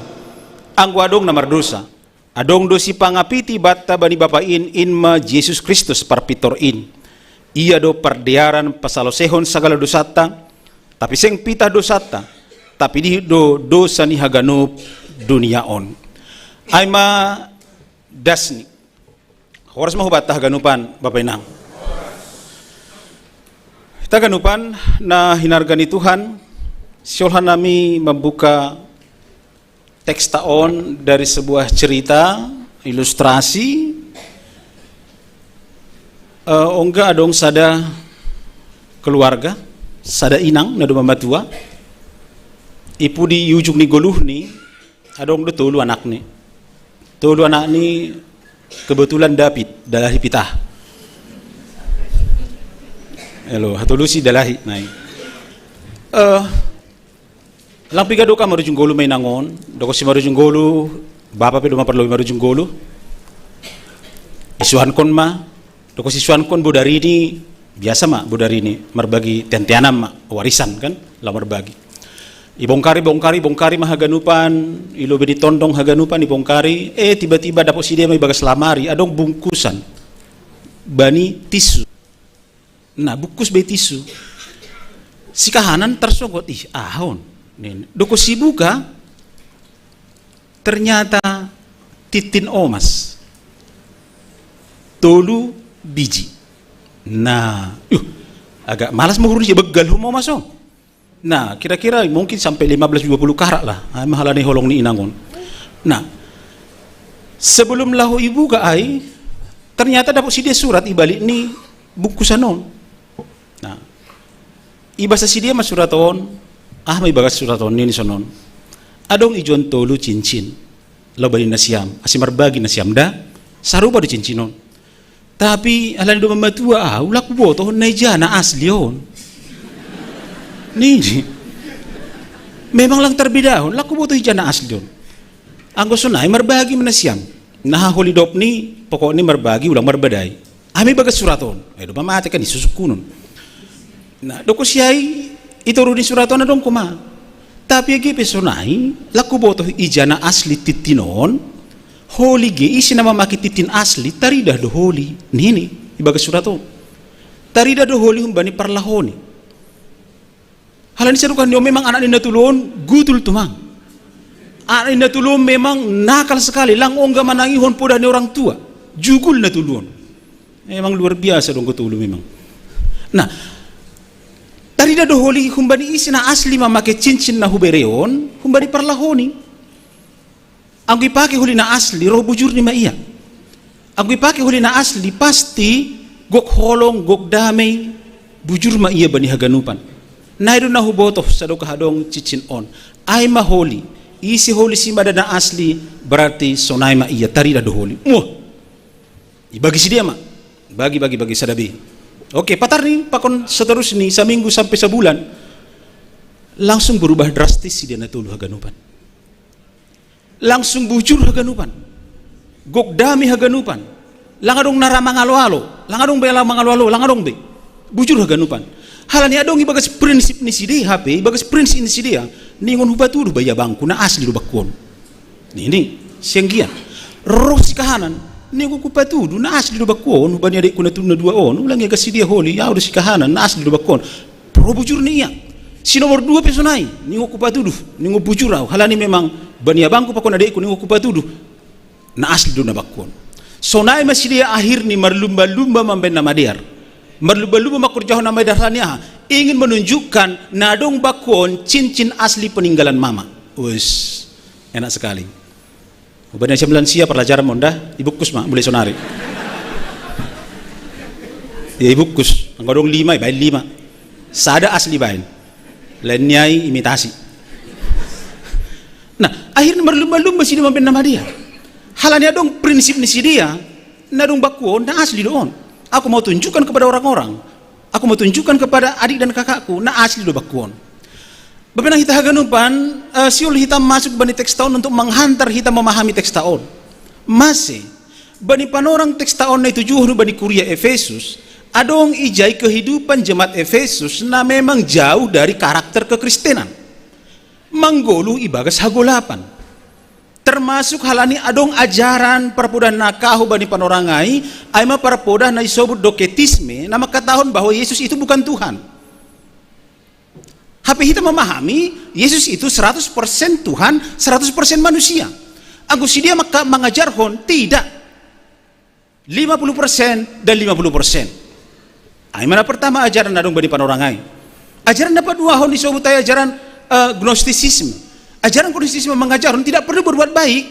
Anggo adong na mardosa, adong do sipangapiti banta bani Bapa in, in ma Jesus Kristus Parpintor in. Ia do pardearan pasalosehon sagala dosanta, tapi seng pitah dosanta, tapi dihut do dosa ni haganup dunia on. Ai ma dasni. Horas ma hubanta haganupan, Bapa Inang. Hita ganupan na hinarga ni Tuhan, sihol hanami mambuka teksta on dari sebuah cerita, ilustrasi. Eh, ongga adong sada keluarga, sada inang na domma matua. I pudi, i ujung ni goluhni, adong do tolu anakni. Tolu anakni kebetulan dapit, dalahi pitah. Elo, hatolusi dalahi nai. Eh, lang piga dokah marujung goluh ma inang on, dohot si marujung goluh, bapa pe domma parlobei marujung goluh. Isuankon ma, dohot si isuankon bodarini, biasa ma bodarini, marbagi tean-teanan ma, warisan kan, laho marbagi. Ibongkari, bongkari, bongkari ma haganupan, i lobei ni tondong haganupan ibongkari, eh, tiba-tiba dapot sidea ma ibagas lamari, adong bungkusan. Bani tisu. Nah, bungkus be tisu. Sikahanan tarsonggot, ih, aha on. Nin. Dohot sibuka, ternyata tintin omas. Tolu biji. Nah, uh, agak malas ma uhurni, begal homa omas on. Nah, kira-kira mungkin sampai lima belas dua puluh karat lah. Ah, mahala ni holong ni inang on. Nah, sebelum laho ibuka ai, ternyata dapot sidea surat i balik ni bungkusan on. Nah, ibasa sidea ma surat on, aha ma ibagas surat on, nini sonon. Adong ijon tolu cincin, laho bani nasiam, ase marbagi nasiam da, sarupa do cincin on. Tapi alani domma matua ahu, lang huboto na ija na asli on. Nini. Memang lang tarbedahon, lang huboto ija na asli on. Anggo sonai marbagi ma nasiam. Na haholi dop ni, pokokni marbagi ulang marbadai. Ami bagas surat on. Edo mamate kan isusukkunun. Na doko siai, itoruni surat on adong koma. Tapi agi pe sonai, laku botoh ija na asli tittin on. Holi ge isi na mamake tittin asli, taridah do holi. Nini ibagas surat on. Taridah do holi humbani parlahoni. Halani sadukan nio memang anak ni natulu on gutul tumang. Anak ni natulu on memang nakal sekali, lang ongga manangihon poda ni orang tua. Jugul natulu on. Memang luar biasa dong gotulu memang. Nah, taridah do holi humbani isi na asli mamake cincin na hubereon humbani parlahoni. Anggo ipake holi na asli, roh bujur ni ma ia. Anggo ipake holi na asli, pasti gok holong, gok damei, bujur ma ia bani haganupan. Nai do na hubotoh sadokah adong cincin on. Ai ma holi, isi holi simada na asli, berarti sonai ma ia, taridah do holi. Muh. Ibagi sidea ma. Bagi, bagi, bagi, sadabi. Oke, patar ni pakon seterus ni saminggu sampai sebulan. Langsung berubah drastis sidea natulu haganupan. Langsung bujur haganupan. Gok damei haganupan. Lang adong na ra mangalo-alo. Lang adong be, lang mangalo-alo, lang adong be. Bujur haganupan. Halani adong ibagas prinsip ni sidea hape, ibagas prinsip ni sidea. Ningon hupatudu ba ia bangku na asli do bangku on. Nini sianggian. Roh si kahanan. Ningon hupatudu na asli do bangku on, hubani adekku na tulu na dua on. Ulang ia gas sidea holi, au do si kahanan na asli do bangku on. Roh bujur ni ia. Si nomor dua pe sonai, ningon hupatudu, ningon bujur au. Halani memang bani abangku pakon adekku ningon hupatudu. Na asli do na bangku on. Sonai ma sidea akhir ni marlumba-lumba mambaen na madear. Marlumba-lumba mangkorjahon na madear halani aha? Ingin menunjukkan na adong bangku on cincin asli peninggalan mama. Wes, enak sekali. Ubani siam lansia parlajaran monda, ibungkus ma, mulai sonari. Ya ibungkus, anggo adong lima, ibaen lima. Sada asli baen. Lain niai imitasi. Nah, akhirnya marlumba-lumba sidea mambaen na madear. Halani adong prinsip ni sidea, na adong bangku on, na asli do on. Aku mau tunjukkan kepada orang-orang. Aku mau tunjukkan kepada adik dan kakakku, na asli do bangku on. Bapenang hita haganupan, eh, siul hita masuk bani teksta on untuk menghantar hita memahami teksta on. Mase, bani panorang teksta on na itujuhon bani kuria Efesus, adong ijai kehidupan jemaat Efesus na memang jauh dari karakter kekristenan. Manggolu ibagas hagolapan. Termasuk halani adong ajaran parpoda na kaho bani panorang ai, ai ma parpoda na isobut doketisme, na mangkatahon bahwa Yesus itu bukan Tuhan. Hape hita memahami, Yesus itu seratus persen Tuhan, seratus persen manusia. Anggo sidea maka mangajarhon, tidak. Lima puluh persen dan lima puluh persen. Ai ma na pertama ajaran na adong bani panorang ai. Ajaran na paduahon isobut ai ajaran, eh, gnostisisme. Ajaran gnostisisme mangajarhon tidak perlu berbuat baik.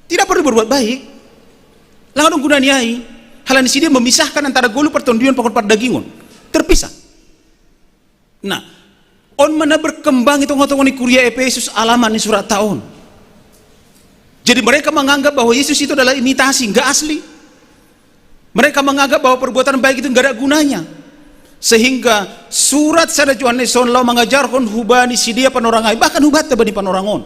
Tidak perlu berbuat baik. Lang adong guna ni ai. Halani sidea memisahkan antara golu partondion pakon pardagingon. Terpisah. Nah, on ma na berkembang i tonga-tonga ni kuria Efesus alaman ni surat ta on. Jadi mereka menganggap bahwa Yesus itu adalah imitasi, nggak asli. Mereka menganggap bahwa perbuatan baik itu nggak ada gunanya. Sehingga surat sada Johannes on laho mangajarhon hubani sidea panorang ai, bahkan hubanta bani panorang on.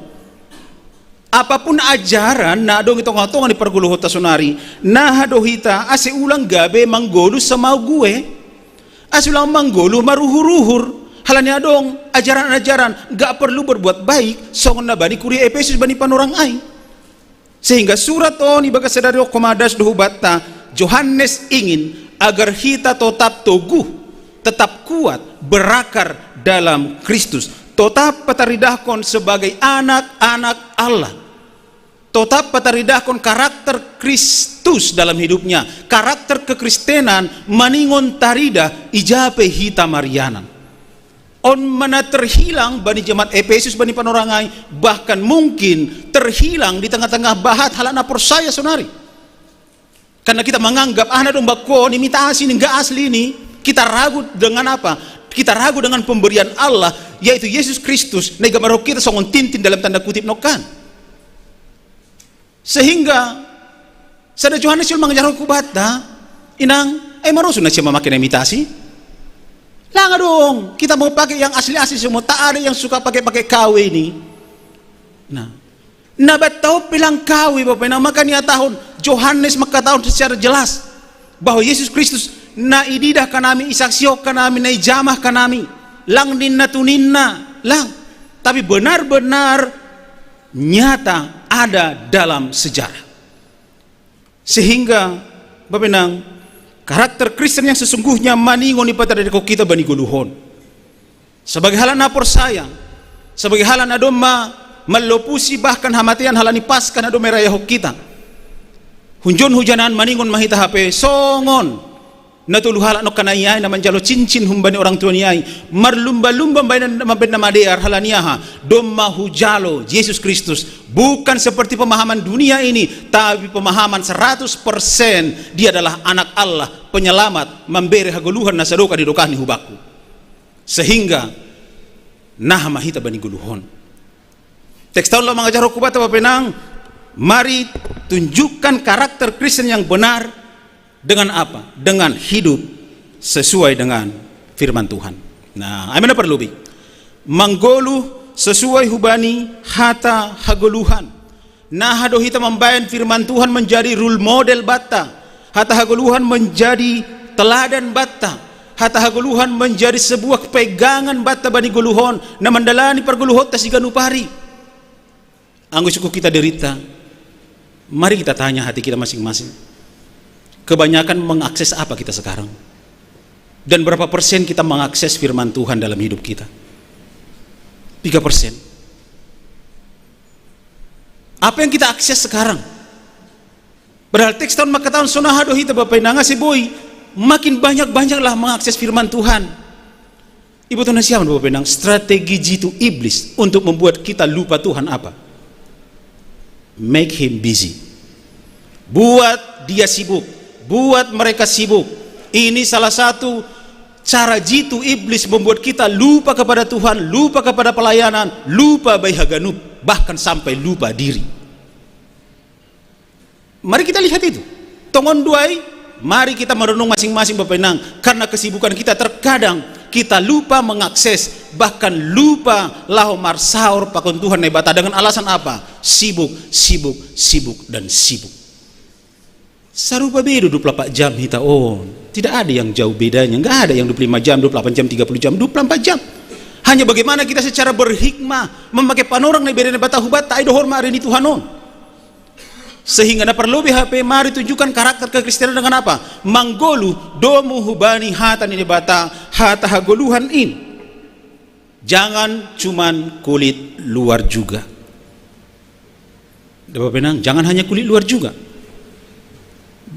Apapun ajaran na adong i tonga-tonga ni pargoluhonta sonari, naha do hita ase ulang gabe manggolu semau gue. Ase ulang manggolu maruhur-uhur. Halani adong ajaran-ajaran gak perlu berbuat baik, songon na bani kuria Efesus bani panorang ai. Sehingga surat on ibagas sadari on homa das do hubanta, Johannes ingin agar hita totap toguh, tetap kuat, berakar dalam Kristus. Totap pataridahkon sebagai anak-anak Allah. Totap pataridahkon karakter Kristus dalam hidupnya, karakter kekristenan maningon taridah ija pe hita marianan. On ma na terhilang bani jemaat Efesus bani panorang ai, bahkan mungkin terhilang di tengah-tengah bahat halak na porsaya sonari. Karena kita menganggap, ah, na adong bangku on, imitasi ni, nggak asli ni. Kita ragu dengan apa? Kita ragu dengan pemberian Allah, yaitu Yesus Kristus, na igambarhon hita songon tintin dalam tanda kutip nongkan. Sehingga sada Johannes siul mangajarhon hubanta, inang, ai marosuh na sian mamake na imitasi? Lang adong, kita mau pakai yang asli-asli semua, tak ada yang suka pakai-pakai K W ini. Nah, na banta on pe lang K W, Bapak Inang, maka nihatahon, Johannes mangkatahon secara jelas. bahwa Yesus Kristus na ididah kanami, isaksihon kanami, na ijamah kanami, lang ninna tu ninna, lang. Tapi benar-benar nyata ada dalam sejarah. Sehingga, Bapa inang, karakter Kristen yang sesungguhnya maningon ipataridahkon hita bani goluhon. Sebagai halak na porsaya, sebagai halak na domma mallopusi bahkan hamatean halani Paskah na domma irayahon hita. Hunjon hujanan maningon ma hita hape songon na tolu halak nongkan ai na manjalo cincin humbani orang tua ni ai, marlumba-lumba mambahen na madear halani aha? Domma hujalo Jesus Kristus, bukan seperti pemahaman dunia ini, tapi pemahaman seratus persen Dia adalah Anak Allah, Penyelamat, mambere hagoluhan na sadokah didokahni hubakku. Sehingga naha ma hita bani goluhon. Teks ta on laho mangajarhon hubanta, Bapa inang, mari tunjukkan karakter Kristen yang benar dengan apa? Dengan hidup sesuai dengan firman Tuhan. Nah, ai ma na parlobei. Manggoluh sesuai hubani hata hagoluhan. Naha do hita mambahen firman Tuhan menjadi role model banta. Hata hagoluhan menjadi teladan banta. Hata hagoluhan menjadi sebuah pegangan banta bani goluhon na mandalani pargoluhonta siganup ari. Anggo isungkun hita dirinta, mari kita tanya hati kita masing-masing. Kebanyakan mengakses apa kita sekarang? Dan berapa persen kita mengakses firman Tuhan dalam hidup kita? Piga persen. Apa yang kita akses sekarang? Padahal teks ta on mangkatahon, so naha do hita, Bapa inang, asa boi makin banyak-banyaklah mengakses firman Tuhan. Iboto na siaman, Bapa inang, strategi jitu iblis untuk membuat kita lupa Tuhan apa? Make him busy. Buat dia sibuk, buat mereka sibuk. Ini salah satu cara jitu iblis membuat kita lupa kepada Tuhan, lupa kepada pelayanan, lupa bai haganup, bahkan sampai lupa diri. Mari kita lihat itu. Tongon do ai, mari kita merenung masing-masing, Bapa inang, karena kesibukan kita terkadang kita lupa mengakses, bahkan lupa laho marsaor pakon Tuhan Naibata. Dengan alasan apa? Sibuk, sibuk, sibuk, dan sibuk. Sarupa be do dua puluh empat jam hita on. Tidak ada yang jauh bedanya. Nggak ada yang dua puluh lima jam, dua puluh delapan jam, tiga puluh jam, dua puluh empat jam. Hanya bagaimana kita secara berhikmah memakai panorang na ibere Naibata hubanta, ai dohor ma ari ni Tuhan on. Sehingga na parlobei hape, mari tunjukkan karakter kekristenan dengan apa? Manggoluh domu hubani hata ni Naibata, hata hagoluhan in. Jangan cuman kulit luar juga. Bapa inang, jangan hanya kulit luar juga.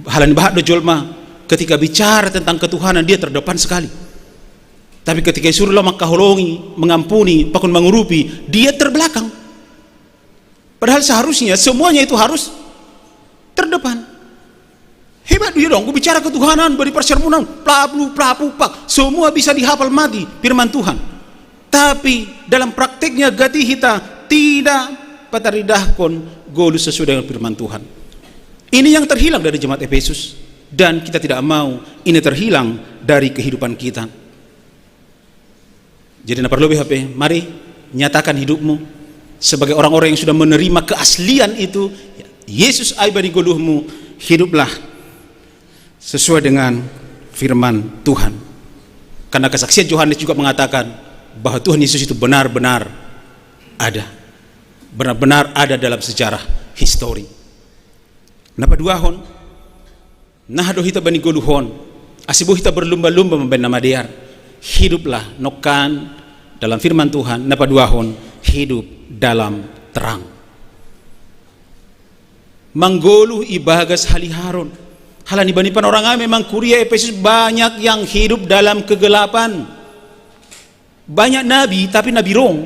Halani bahat do jolma, ketika bicara tentang ketuhanan, dia terdepan sekali. Tapi ketika disuruh laho mangkaholongi, mengampuni, pakon mangurupi, dia terbelakang. Padahal seharusnya semuanya itu harus terdepan. Hebat dia dong, bicara ketuhanan, beri persermonan, plaplu, plaplu, pak. Semua bisa dihafal mati firman Tuhan. Tapi dalam prakteknya gati hita tidak pataridahkon goluh sesuai dengan firman Tuhan. Ini yang terhilang dari jemaat Efesus, dan kita tidak mau ini terhilang dari kehidupan kita. Jadi na parlobei hape, mari nyatakan hidupmu sebagai orang-orang yang sudah menerima keaslian itu. Yesus ai bani goluhmu, hiduplah sesuai dengan firman Tuhan. Karena kesaksian Yohanes juga mengatakan bahwa Tuhan Yesus itu benar-benar ada. Benar-benar ada dalam sejarah histori. Na paduahon, naha do hita bani goluhon, asa boi hita berlumba-lumba mambahen na madear. Hiduplah nongkan dalam firman Tuhan, na paduahon, hidup dalam terang. Manggoluh ibagas haliharon. Halani bani panorangami memang kuria Efesus banyak yang hidup dalam kegelapan. Banyak nabi, tapi nabi rong.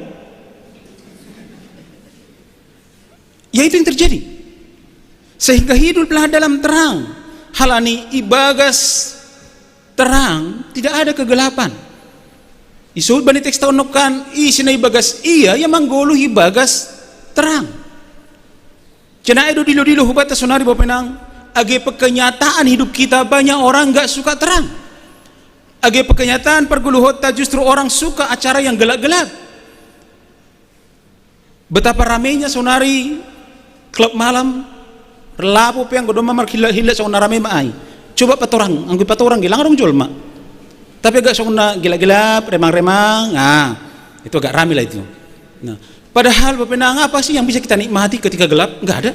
Ya, itu yang terjadi. Sehingga hiduplah dalam terang. Halani ibagas terang tidak ada kegelapan. Disebut bani teks ta on nongkan, ise na ibagas ia, ia manggoluh ibagas terang. Cenai do dilo-dilo hubanta sonari, Bapa inang, age pekenyataan hidup kita banyak orang nggak suka terang. Age pekenyataan pargoluhonta justru orang suka acara yang gelap-gelap. Betapa ramenya sonari klub malam, lapo pe anggo domma marhillat-hillat songon na rame ma ai. Coba patorang, anggo patorang gelang dong jolma. Tapi agak songna gelap-gelap, remang-remang, nah, itu agak rame lah itu. Nah, padahal Bapak Inang, apa sih yang bisa kita nikmati ketika gelap? Nggak ada.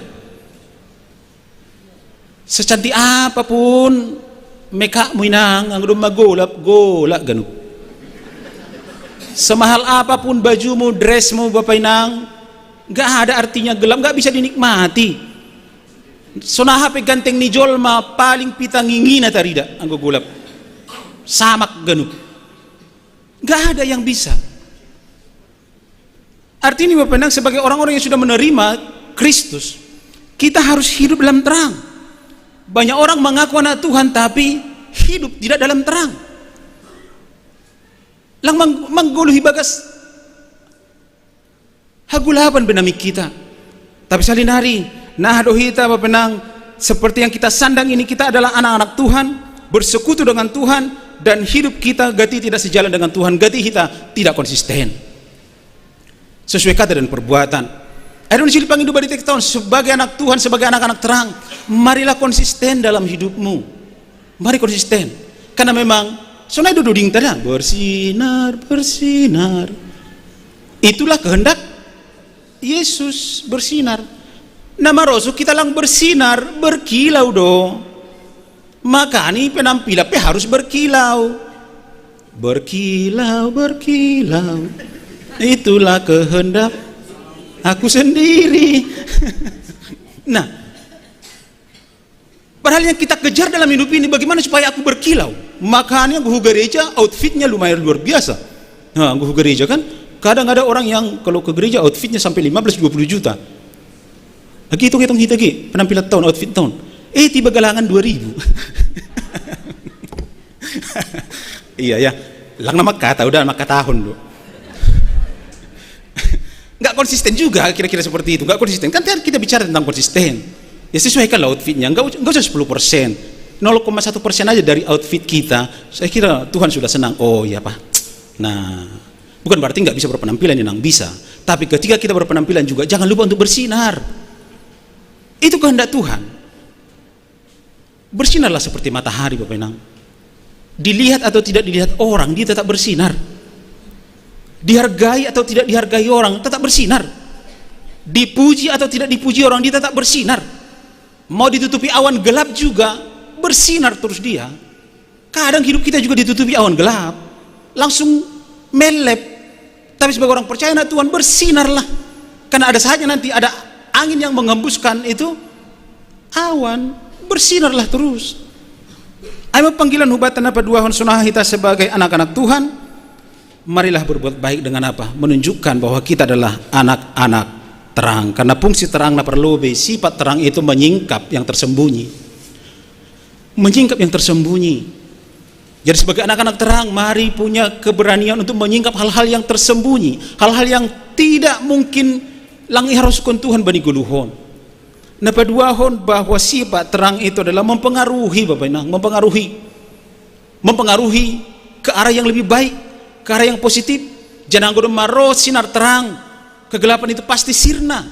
Secantik apapun makeup-mu Inang, anggo domma golap, golap ganup. Semahal apapun bajumu, dressmu Bapak Inang, nggak ada artinya gelap, nggak bisa dinikmati. Sonaha pe ganteng ni jolma, paling pita ngingina tarida anggo golap. Samak ganup. Nggak ada yang bisa. Artinya Bapak Inang, sebagai orang-orang yang sudah menerima Kristus, kita harus hidup dalam terang. Banyak orang mengaku anak Tuhan tapi hidup tidak dalam terang. Lang mang-, manggoluhi bagas hagulapan benami kita. Tapi salinari, nah do hita Bapak Inang, seperti yang kita sandang ini, kita adalah anak-anak Tuhan, bersekutu dengan Tuhan, dan hidup kita gati tidak sejalan dengan Tuhan, gati kita tidak konsisten sesuai kata dan perbuatan. Ayo silipang hidup badi tahun sebagai anak Tuhan, sebagai anak-anak terang, marilah konsisten dalam hidupmu. Mari konsisten. Karena memang sonai do duding tadi, bersinar, bersinar. Itulah kehendak Yesus, bersinar. Nama rosuh kita lang bersinar, berkilau do. Makanya penampilan pe harus berkilau. Berkilau, berkilau. Itulah kehendak aku sendiri. Nah, padahal yang kita kejar dalam hidup ini, bagaimana supaya aku berkilau. Makanya gua gereja outfitnya lumayan luar biasa. Nah, gua gereja kan, kadang ada orang yang kalau ke gereja outfitnya sampai lima belas dua puluh juta. Lagi hitung-hitung kita lagi, penampilan tahun, outfit tahun. Eh, tiba galangan dua ribu. Iya ya, lang nama kata, udah nama tahun dulu. Nggak konsisten juga kira-kira seperti itu, nggak konsisten. Kan kita bicara tentang konsisten. Ya sesuaikan lah outfitnya, nggak, nggak usah sepuluh persen. Nol koma satu persen aja dari outfit kita, saya kira Tuhan sudah senang. Oh ya Pak. Nah, bukan berarti nggak bisa berpenampilan, yang bisa. Tapi ketika kita berpenampilan juga, jangan lupa untuk bersinar. Itu kehendak Tuhan. Bersinarlah seperti matahari, Bapak Inang. Dilihat atau tidak dilihat orang, dia tetap bersinar. Dihargai atau tidak dihargai orang, tetap bersinar. Dipuji atau tidak dipuji orang, dia tetap bersinar. Mau ditutupi awan gelap juga, bersinar terus dia. Kadang hidup kita juga ditutupi awan gelap, langsung melep. Tapi sebagai orang percaya, anak Tuhan, bersinarlah. Karena ada saatnya nanti ada angin yang menghembuskan itu awan, bersinarlah terus. Ayo panggilan hubatan apa dua hon sonaha hita sebagai anak-anak Tuhan. Marilah berbuat baik dengan apa? Menunjukkan bahwa kita adalah anak-anak terang. Karena fungsi terang na parlobei, sifat terang itu menyingkap yang tersembunyi. Menyingkap yang tersembunyi. Jadi sebagai anak-anak terang, mari punya keberanian untuk menyingkap hal-hal yang tersembunyi, hal-hal yang tidak mungkin lang iharoskon Tuhan bani goluhon. Na paduahon bahwa sifat terang itu adalah mempengaruhi, Bapak Inang, mempengaruhi. Mempengaruhi ke arah yang lebih baik, ke arah yang positif. Jangan anggo domma ro sinar terang, kegelapan itu pasti sirna.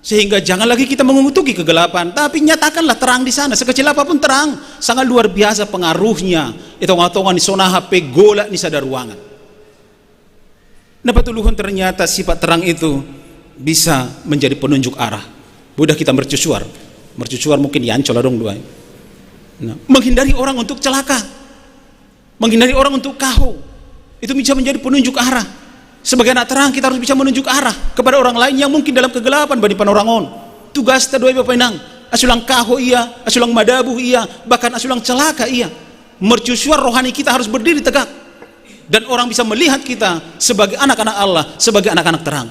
Sehingga jangan lagi kita mengutuki kegelapan, tapi nyatakanlah terang di sana. Sekecil apapun terang, sangat luar biasa pengaruhnya. Itu tonga-tonga ni sonaha pe golap ni sada ruangan. Na patoluhon, ternyata sifat terang itu bisa menjadi penunjuk arah. Mudah kita mercusuar. Mercusuar mungkin di Ancol adong dua. Nah, menghindari orang untuk celaka. Menghindari orang untuk kaho. Itu bisa menjadi penunjuk arah. Sebagai anak terang, kita harus bisa menunjuk arah kepada orang lain yang mungkin dalam kegelapan bani panorangon. Tugas ta do i, Bapak Inang. Aso lang kaho ia, aso lang madabuh ia, bahkan aso lang celaka ia. Mercusuar rohani kita harus berdiri tegak. Dan orang bisa melihat kita sebagai anak-anak Allah, sebagai anak-anak terang.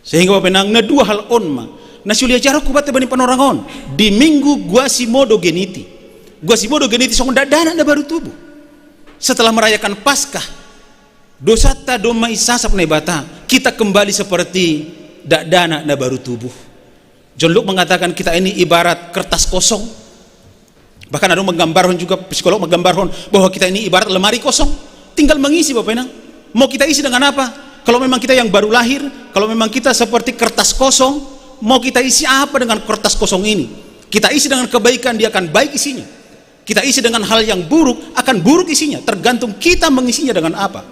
Sehingga Bapak Inang, na dua hal on ma na siuliajarku banta bani panorangon di Minggu Quasimodogeniti. Quasimodogeniti songon dakdanak na baru tubuh. Setelah merayakan Paskah, dosanta domma isasap Naibata, kita kembali seperti dakdanak na baru tubuh. John Luke mengatakan kita ini ibarat kertas kosong. Bahkan ada menggambarkan juga, psikolog menggambarkan bahwa kita ini ibarat lemari kosong, tinggal mengisi, Bapak Inang. Mau kita isi dengan apa? Kalau memang kita yang baru lahir, kalau memang kita seperti kertas kosong, mau kita isi apa dengan kertas kosong ini? Kita isi dengan kebaikan, dia akan baik isinya. Kita isi dengan hal yang buruk, akan buruk isinya, tergantung kita mengisinya dengan apa.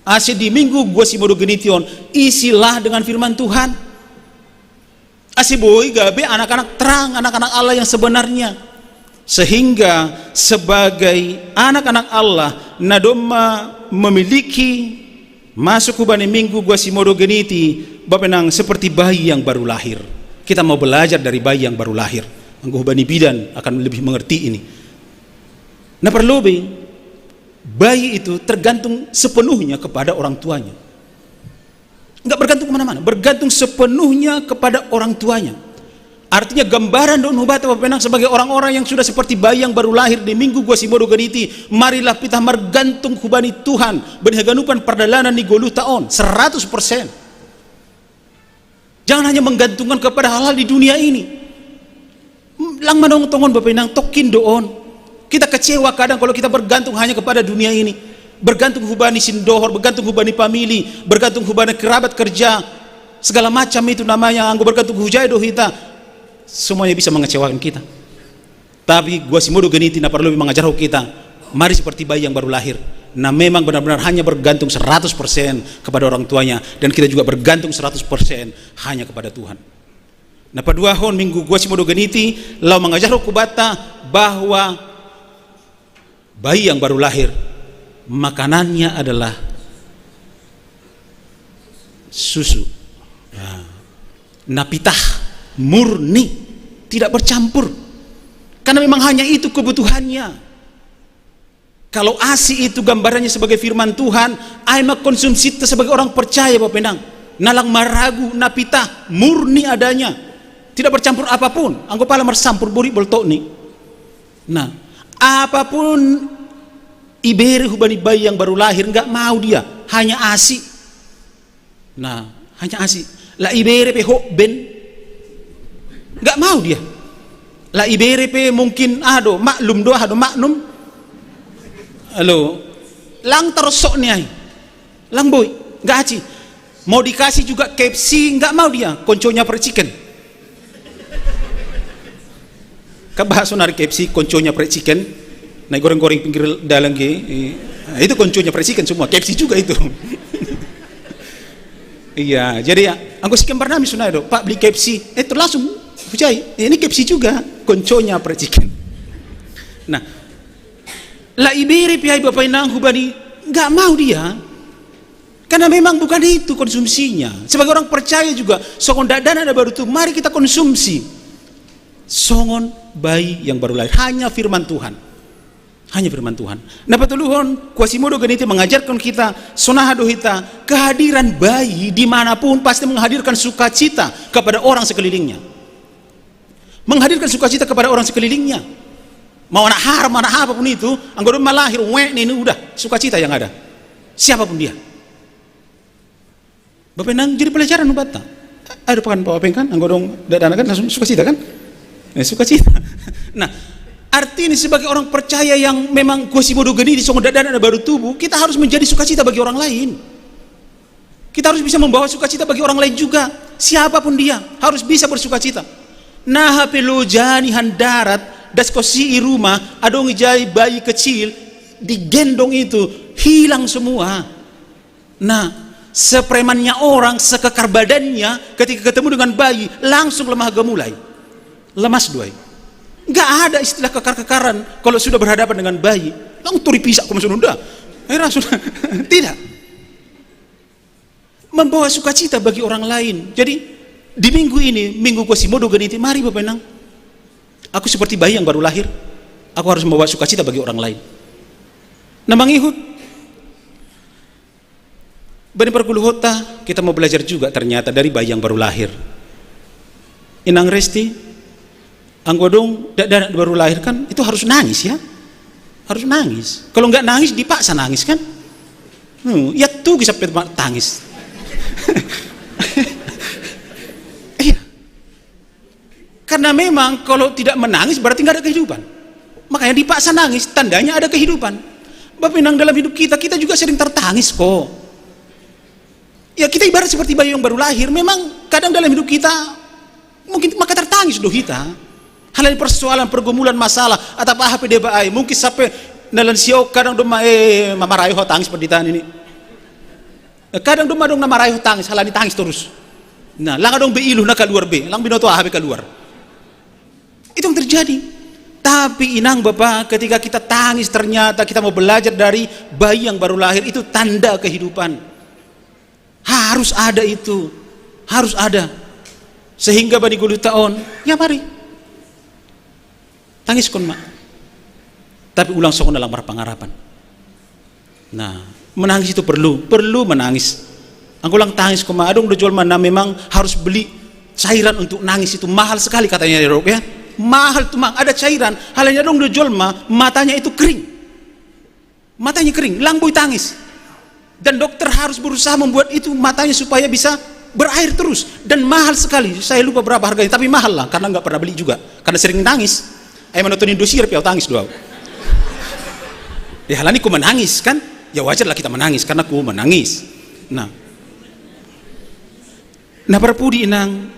Ase di minggu Quasimodogeniti on, isilah dengan firman Tuhan. Ase boi gabe anak-anak terang, anak-anak Allah yang sebenarnya. Sehingga sebagai anak-anak Allah, na domma memiliki masuk hubani minggu Quasimodogeniti, bapa inang, seperti bayi yang baru lahir. Kita mau belajar dari bayi yang baru lahir. Anggo hubani bidan akan lebih mengerti ini. Na parlobei, bayi itu tergantung sepenuhnya kepada orang tuanya. Nggak bergantung kemana-mana, bergantung sepenuhnya kepada orang tuanya. Artinya, gambaran do on hubata, bapa inang, sebagai orang-orang yang sudah seperti bayi yang baru lahir di minggu Quasimodogeniti, marilah pitah margantung hubani Tuhan, bani haganupan pardalanan ni ngoluta on, seratus persen. Jangan hanya menggantungkan kepada hal-hal di dunia ini. Lang manongtong on, bapa inang, tongkin do on. Kita kecewa kadang kalau kita bergantung hanya kepada dunia ini. Bergantung hubani sindohor, bergantung hubani famili, bergantung hubani kerabat kerja. Segala macam itu namanya, anggo bergantung hujai do hita. Semuanya bisa mengecewakan kita. Tapi Quasimodogeniti na parlobei mangajarhon kita, mari seperti bayi yang baru lahir. Na memang benar-benar hanya bergantung seratus persen kepada orang tuanya, dan kita juga bergantung seratus persen hanya kepada Tuhan. Na paduahon, minggu Quasimodogeniti laho mangajarhon hubata bahwa bayi yang baru lahir, makanannya adalah susu. Nah, na pitah, murni, tidak bercampur. Karena memang hanya itu kebutuhannya. Kalau asi itu gambarannya sebagai firman Tuhan, ai ma konsumsita sebagai orang percaya, bapa inang. Na lang maragu, na pitah, murni adanya. Tidak bercampur apapun. Anggo pala marsampur, borit boltokni. Nah, apapun ibere hubani bayi yang baru lahir, nggak mau dia. Hanya asi. Nah, hanya asi. La ibere pe hotben, nggak mau dia. La ibere pe mungkin, aha do, maklum do, aha do, maklum. Halo, lang tarsok ni ai. Lang boi, nggak asi. Mau dikasih juga K F C, nggak mau dia. Konconya fried chicken. Kan bahas sonari K F C, konconya fried chicken. Nah, goreng-goreng pinggir dalan ge. Eh, nah, itu konconya fried chicken semua, K F C juga itu. Iya, jadi ya, anggo si kembar nami sonari do, "Pak, beli K F C." Eh, terus langsung hujai, "Eh, ini K F C juga, konconya fried chicken." Nah, la ibere pe ai, bapa inang, hubani, nggak mau dia. Karena memang bukan itu konsumsinya. Sebagai orang percaya juga, songon dakdanak na baru tubu, mari kita konsumsi songon bayi yang baru lahir. Hanya firman Tuhan. Hanya firman Tuhan. Na patoluhon, Quasimodogeniti mengajarkan kita, sonaha do hita, kehadiran bayi dimanapun pasti menghadirkan sukacita kepada orang sekelilingnya. Menghadirkan sukacita kepada orang sekelilingnya. Mau anak haram, anak apapun itu, anggo dung malahir, wek, ini udah, sukacita yang ada. Siapapun dia. Bapa inang, jadi pelajaran hubanta. Aduh, pakan Pak Wapeng kan, anggo dung dakdanak kan langsung sukacita kan? Eh, sukacita. Nah, artinya sebagai orang percaya yang memang Quasimodogeniti songon dakdanak na baru tubu, kita harus menjadi sukacita bagi orang lain. Kita harus bisa membawa sukacita bagi orang lain juga. Siapapun dia, harus bisa bersukacita. Nah, hape loja ni handarat, das kosi i rumah, adong ijai bayi kecil, digendong itu, hilang semua. Nah, sepremannya orang, sekekar badannya, ketika ketemu dengan bayi, langsung lemah gemulai. Lemas do ai. Nggak ada istilah kekar-kekaran kalau sudah berhadapan dengan bayi. Lang turi pisak ko masuk nunda. Eh, langsung. Tidak. Membawa sukacita bagi orang lain. Jadi, di minggu ini, minggu Quasimodogeniti, mari, bapa inang. Aku seperti bayi yang baru lahir. Aku harus membawa sukacita bagi orang lain. Nah, mangihut, bani parguru hota, kita mau belajar juga ternyata dari bayi yang baru lahir. Inang Resti, anggo dung dakdanak baru lahir kan, itu harus nangis ya. Harus nangis. Kalau nggak nangis, dipaksa nangis kan. Hmm, ya tuh bisa tangis. Iya. Karena memang kalau tidak menangis berarti nggak ada kehidupan. Makanya dipaksa nangis, tandanya ada kehidupan. Bapa inang, dalam hidup kita, kita juga sering tertangis kok. Ya, kita ibarat seperti bayi yang baru lahir. Memang kadang dalam hidup kita mungkin maka tertangis do hita. Halani persoalan, pergumulan, masalah, atau apa, apa dia baai. Mungkin sampai nalan sio kadang doma, eh, mamarayo ho tangis penderitaan ini. Eh, kadang doma dong namarayo ho tangis, halani tangis terus. Nah, lang dong be ilu na keluar be, lang binoto aha be keluar. Itu yang terjadi. Tapi inang bapak, ketika kita tangis, ternyata kita mau belajar dari bayi yang baru lahir, itu tanda kehidupan. Harus ada itu. Harus ada. Sehingga bani gulu taon, ya mari. Tangis kon ma. Tapi ulang songon dalam pangarapan. Nah, menangis itu perlu, perlu menangis. Anggo lang tangis kon ma, adong do jolma na memang harus beli cairan untuk nangis, itu mahal sekali katanya, ya, Dok, ya. Mahal tuh, Mang, ada cairan. Halani adong do jolma, matanya itu kering. Matanya kering, lang boi tangis. Dan dokter harus berusaha membuat itu matanya supaya bisa berair terus. Dan mahal sekali, saya lupa berapa harganya, tapi mahal lah, karena nggak pernah beli juga. Karena sering nangis. Ayo menonton Indosiar, piau tangis doau. Ya, halani ku menangis, kan? Ya, wajar lah kita menangis, karena ku menangis. Nah. Nah, parpudi inang,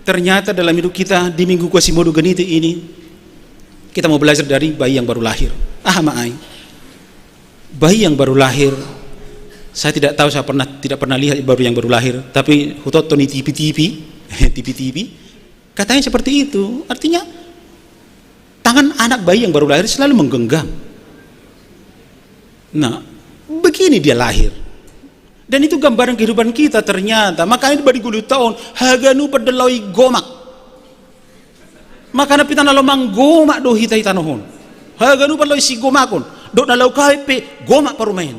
ternyata dalam hidup kita di Minggu Quasimodogeniti ini, kita mau belajar dari bayi yang baru lahir. Ah, maai. Bayi yang baru lahir, saya tidak tahu, saya pernah, tidak pernah lihat baru yang baru lahir, tapi hutonton di T V-T V, T V-T V, katanya seperti itu. Artinya, tangan anak bayi yang baru lahir selalu menggenggam. Nah, begini dia lahir. Dan itu gambaran kehidupan kita ternyata. Makanya di bani gulu taon, haganup pe do laho i gomak. Makana pita na laho manggomak do hita i tanoh on. Haganup pe do laho i sigomakon. Dohot na laho kahep pe gomak parumaen.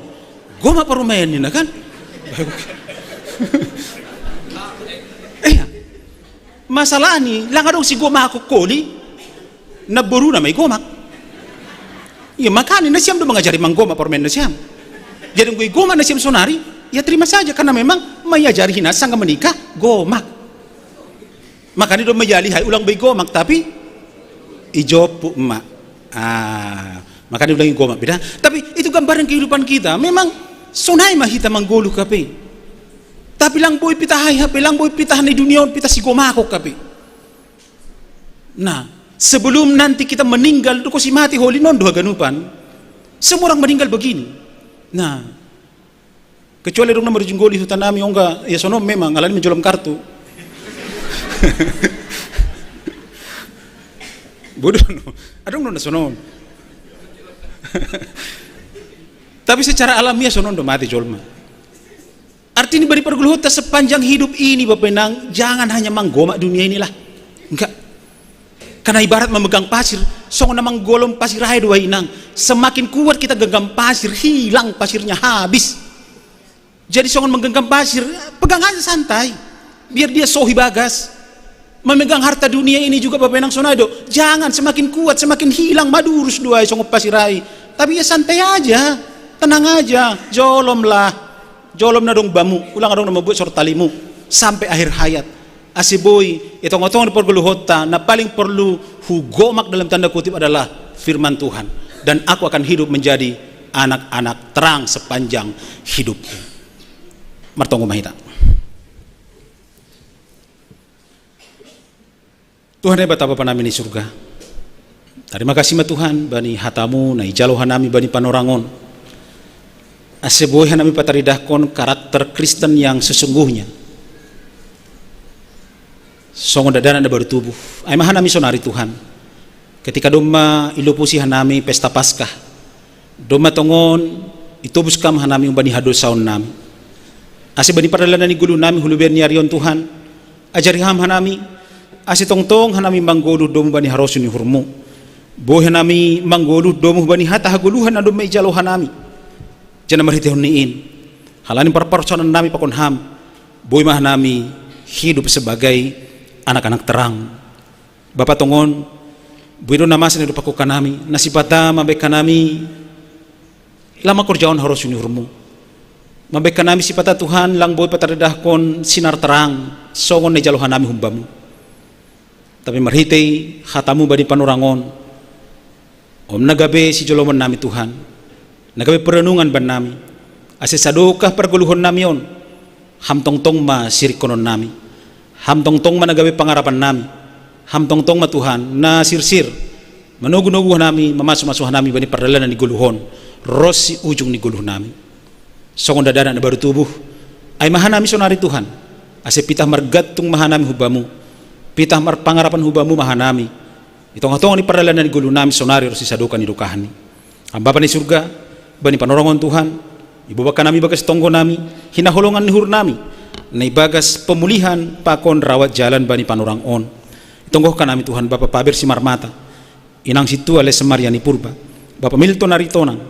Gomak parumaen ninna, kan? Iya. Masalahna, lang adong sigomakon holi, namboruna ma i gomak. Iya, makana nasiam do mangajari manggomak parumaen nasiam. Jadi anggo i gomak nasiam sonari, ya terima saja, karena memang mangajari hinan sanga menikah gomak. Makana do mangajari hai ulang be i gomak, tapi i jomput ma. Ah, makana ulang i gomak beda. Tapi itu gambaran kehidupan kita. Memang sonai ma hita manggoluh hape. Tapi lang boi pita hai hape, lang boi pita ni dunia on pita sigomakon hape. Nah, sebelum nanti kita meninggal, do kosi mate holi non do haganupan. Semua orang meninggal begini. Nah, kecuali dong na marujung goli huta nami, ongga, ya sonon memang, alani menjual kartu. Bodoh no. Adong no na sonon. Tapi secara alamiah sonon do mate jolma. Artinya bani pargoluhonta, sepanjang hidup ini, Bapak Inang, jangan hanya manggomak dunia inilah. Enggak. Karena ibarat memegang pasir, songon na manggolom pasir ai do ai, Inang. Semakin kuat kita genggam pasir, hilang pasirnya, habis. Jadi songon menggenggam pasir, pegang aja santai. Biar dia sohi bagas. Memegang harta dunia ini juga, Bapak Inang, sonai do. Jangan, semakin kuat, semakin hilang, madurus do ai songon pasir ai. Tapi ya santai aja, tenang aja, jolomlah. Jolom na adong bamu, ulang adong na mambuat sortalimu sampai akhir hayat. Ase boi i tongatonga ni pargoluhonta, na paling porlu hugomak dalam tanda kutip adalah firman Tuhan. Dan aku akan hidup menjadi anak-anak terang sepanjang hidupku. Martonggo ma hita. Tuhan Debata, Bapa nami ni surga, tarima kasih ma Tuhan bani hatamu na ijalo hanami bani panorang on. Ase boi hanami pataridahkon karakter Kristen yang sesungguhnya. Songon dakdanak na baru tubuh. Ai ma hanami sonari Tuhan, ketika domma ilopusi hanami pesta Paskah, domma tongon itobus Kam hanami humbani hadosaon nami. Ase bani pardalanan ni goluh nami hulubian ni ari on Tuhan, ajari Ham hanami, ase tongtong hanami manggoluh domu bani harosuh ni uhurmu. Boi hanami manggoluh domu bani hata hagoluhan na domma ijalo hanami. Jana marhitehon ni in, halani parparsaoran nami pakon Ham, boi ma hanami hidup sebagai anak-anak terang. Bapa tongon, boi do na masa na dipakkuka nami, na sipata mambaen hanami, lama korjaon harosuh ni uhurmu. Mambaen hanami sipata Tuhan, lang boi pataridahkon sinar terang, songon na ijalo hanami humbamu. Tapi marhitei hatamu bani panorang on, on na gabe sijolomon nami Tuhan, na gabe perenungan bannami, ase sadokah pargoluhon nami on, Ham tongtong ma sirikkonon nami, Ham tongtong ma na gabe pangarapan nami, Ham tongtong ma Tuhan, na sirsir manogu-nogu hanami, mamasu-masu hanami bani pardalanan ni goluh on ro si ujung ni goluh nami. Songon dakdanak na baru tubuh, ai ma hanami sonari Tuhan, ase pitah margantung ma hanami hu Bamu, pitah marpangarapan hu Bamu ma hanami, di tongah-tongah ni pardalanan ni goluh nami sonari ro si sadokah ni dokahni. Ham Bapa ni surga, bani panorang on Tuhan, iboban hanami bagas tonggo nami hinaholongan ni uhur nami, na ibagas pemulihan pakon rawat jalan bani panorang on. Itonggohkan nami Tuhan Bapa Paber Simarmata, Inang Sintua Lese Maria ni Purba, Bapa Milton Aritonang,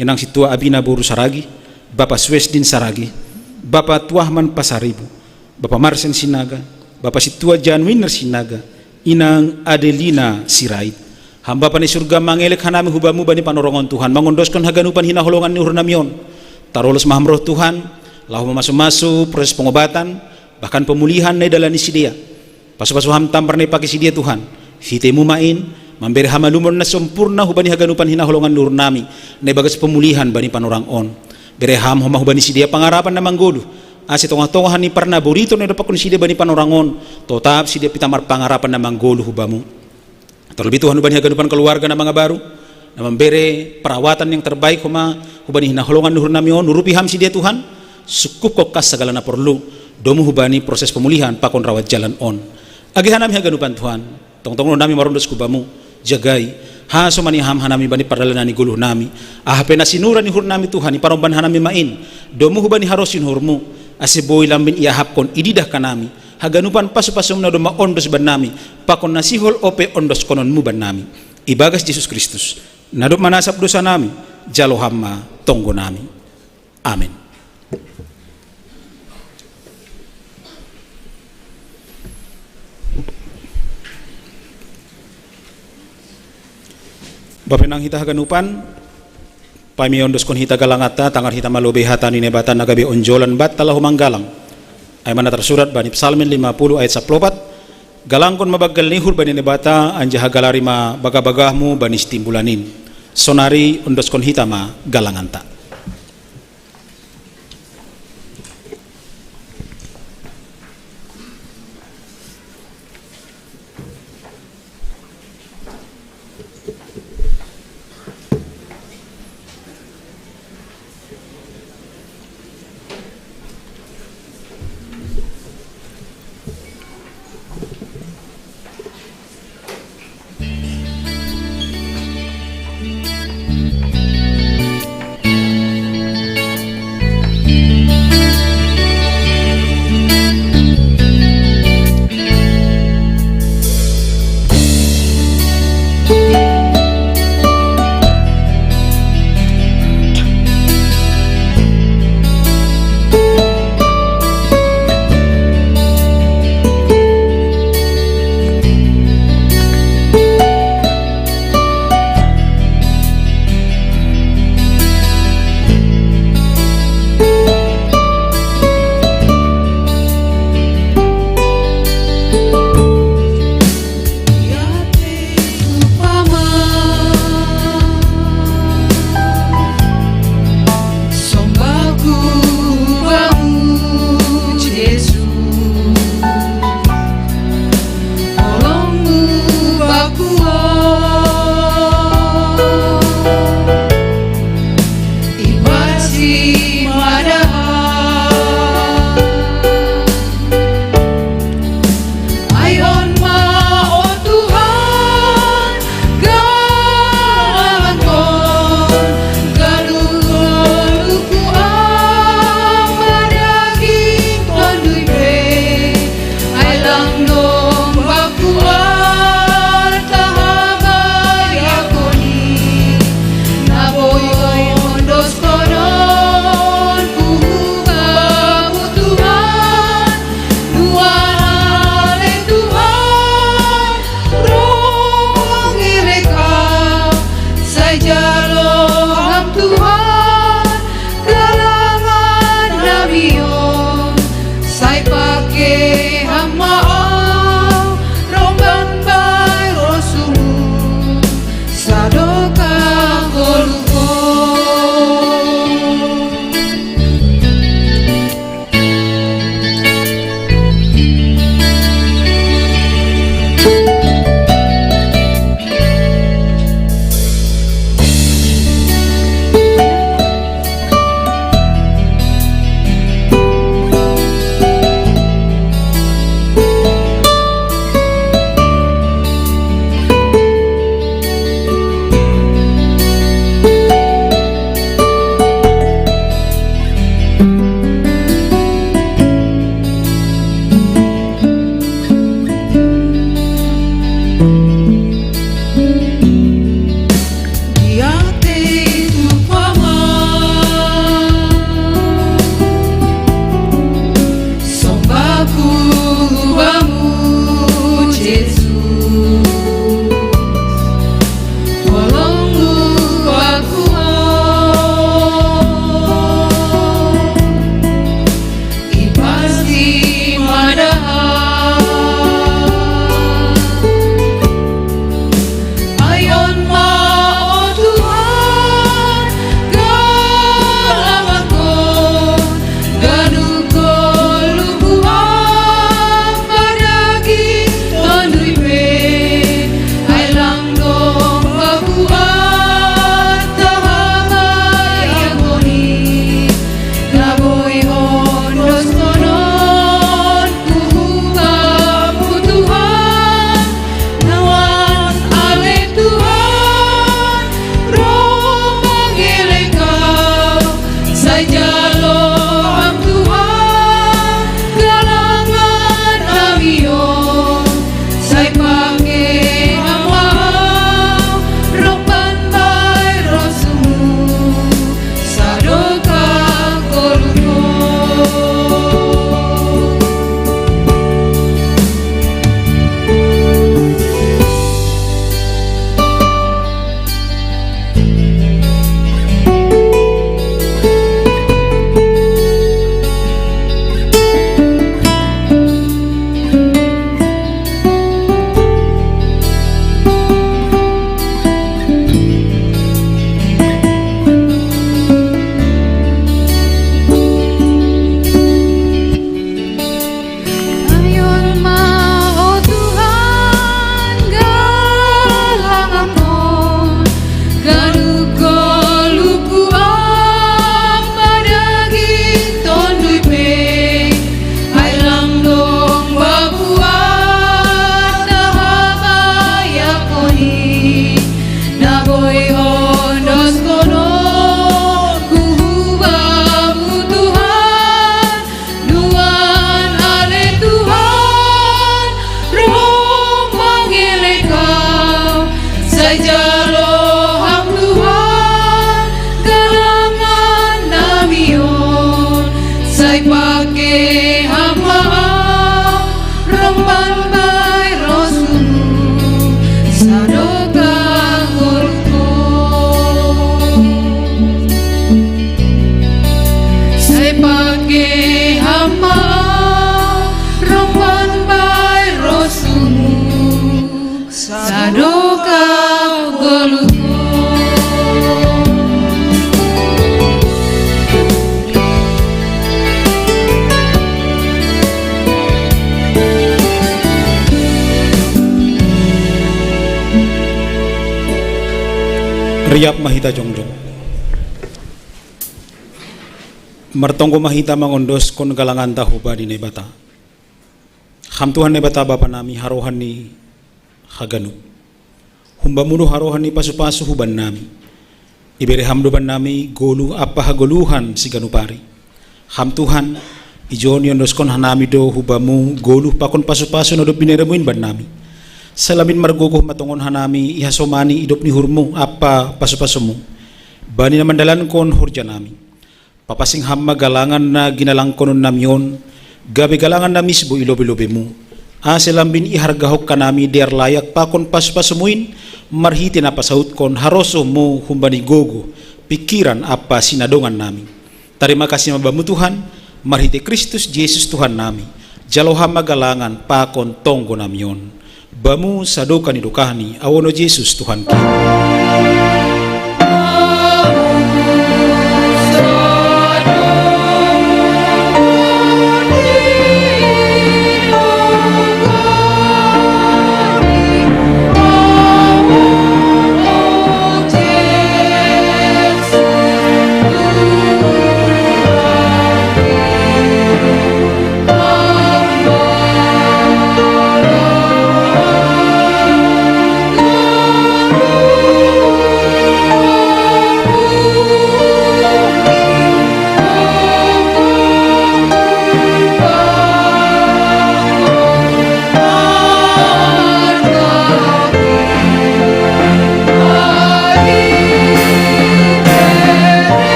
Inang Sintua Abina boru Saragi, Bapa Suesdin Saragi, Bapa Tuahman Pasaribu, Bapa Marsen Sinaga, Bapa Sintua Januiner Sinaga, Inang Adelina Sirait. Ham Bapa ni surga, mangelek hanami hu Bamu bani panorang on Tuhan, mangondoskon haganupan hinaholongan ni uhur nami on. Tarolos ma Ham roh Tuhan, laho mamasu-masu proses pengobatan, bahkan pemulihan na idalani sidea. Pasu-pasu Ham tambar na ipake sidea Tuhan, fitemu ma in, mambere hamalumon na sompurna hubani haganupan hinaholongan ni uhur nami, na ibagas pemulihan bani panorang on. Bere Ham homa hubani sidea pangarapan na manggoluh, ase tongah-tongah ni parnaborito na idompakkon sidea bani panorang on, totap sidea pitah marpangarapan na manggoluh hu Bamu. Terlebih Tuhan hubani haganupan keluarga na mangabaru, na mambere perawatan yang terbaik homa hubani hinaholongan ni uhur nami on, urupi Ham sidea Tuhan, sungkup hongkah sagala na porlu, domu hubani proses pemulihan pakon rawat jalan on. Age hanami haganupan Tuhan, tongtong roh nami marondos hu Bamu, jagai, hasomani Ham hanami bani pardalanan ni goluh nami, aha pe na sinura ni uhur nami Tuhan, iparomban hanami ma in, domu hubani harosi ni uhur-Mu, ase boi lambin iahapkon ididahkan nami haganupan pasu-pasum na domma ondos bannami, pakon na sihol ope ondoskonon-Mu bannami. Ibagas Jesus Kristus, na dob manasap dosa nami, jalo Ham ma tonggo nami. Amen. Bapenang hita haganupan, paima iondoskon hita galanganta, tangar hita ma lobei hata ni Naibata na gabe onjolan banta laho manggalang. Ai ma na tarsurat bani Psalmen lima puluh ayat saplopat, galangkon ma banggal ni uhur bani Naibata, anjaha galari ma bagah-bagahmu bani sitimbulan in. Sonari ondoskon hita ma galanganta. Riap ma hita jongjong. Martonggo ma hita mangondoskon galanganta hubani Naibata. Ham Tuhan Naibata Bapa nami, harohan ni haganup. Humbamu do harohan ni pasupasu hubannami. Ibere Ham do bannami goluh ampa hagoluhan siganup ari. Ham Tuhan, ijon iondoskon hanami do hubamu goluh pakon pasupasu na dob binereMu in bannami. Sai lambin margogoh ma tongon hanami ihasomani idop ni uhurMu ampa pasupasuMu bani na mandalankon horjanami. Papansing Ham ma galangan na ginalangkononnami on, gabe galangan na misbo i lobei-lobeiMu, ase lambin ihargahon hanami dear layak pakon pasupasuMu in, marhite na pasautkon harosuhMu humbani gogoh, pingkiran ampa sinadongannami. Tarima kasih ma Bamu Tuhan, marhite Kristus Jesus Tuhannami. Jalo Ham ma galangan pakon tonggonami on. Bamu sadokah ni dokahni, ahu on Jesus Tuhanki.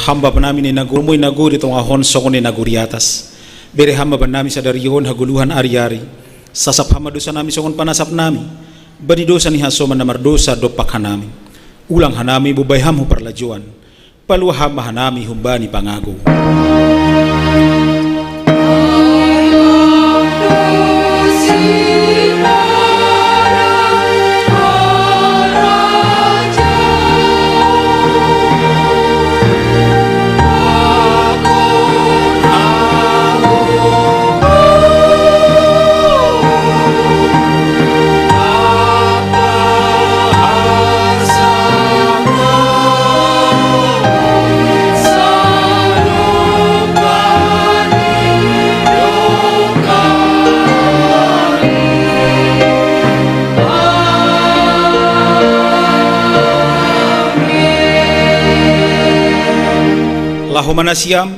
Ham Bapanami na i nagoriMu, i nagori tongah on songon na i nagori atas. Bere Ham ma bannami sadari on hagoluhan ari-ari. Sasap Ham ma dousanami songon panasapnami bani dousa ni hasoman na mardousa dompak hanami. Ulang hanami bobai Ham hu parlajouan. Palua Ham ma hanami humbani pangago. Laho ma nasiam,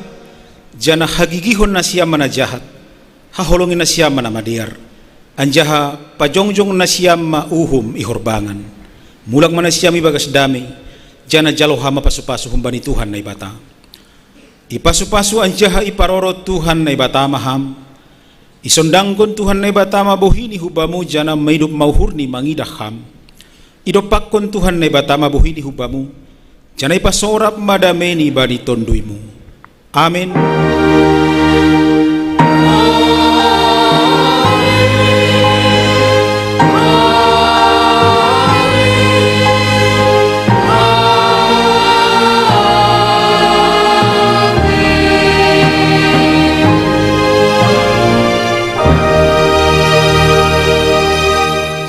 janah hagigihon nasiam ma na jahat, haholongi nasiam ma na madear, anjaha pajongjong nasiam ma uhum i horbangan. Mulak ma nasiam ibagas damei, janah jalo Ham ma pasu-pasu humbani Tuhan Naibata. Ipasu-pasu anjaha iparorot Tuhan Naibata ma Ham. Isondangkon Tuhan Naibata ma bohiNi hu Bamu, janah maidup ma uhurNi mangidah Ham. Idompakkon Tuhan Naibata ma bohiNi hu Bamu, janah ipasorap ma dameiNi bani tonduyMu. Amen.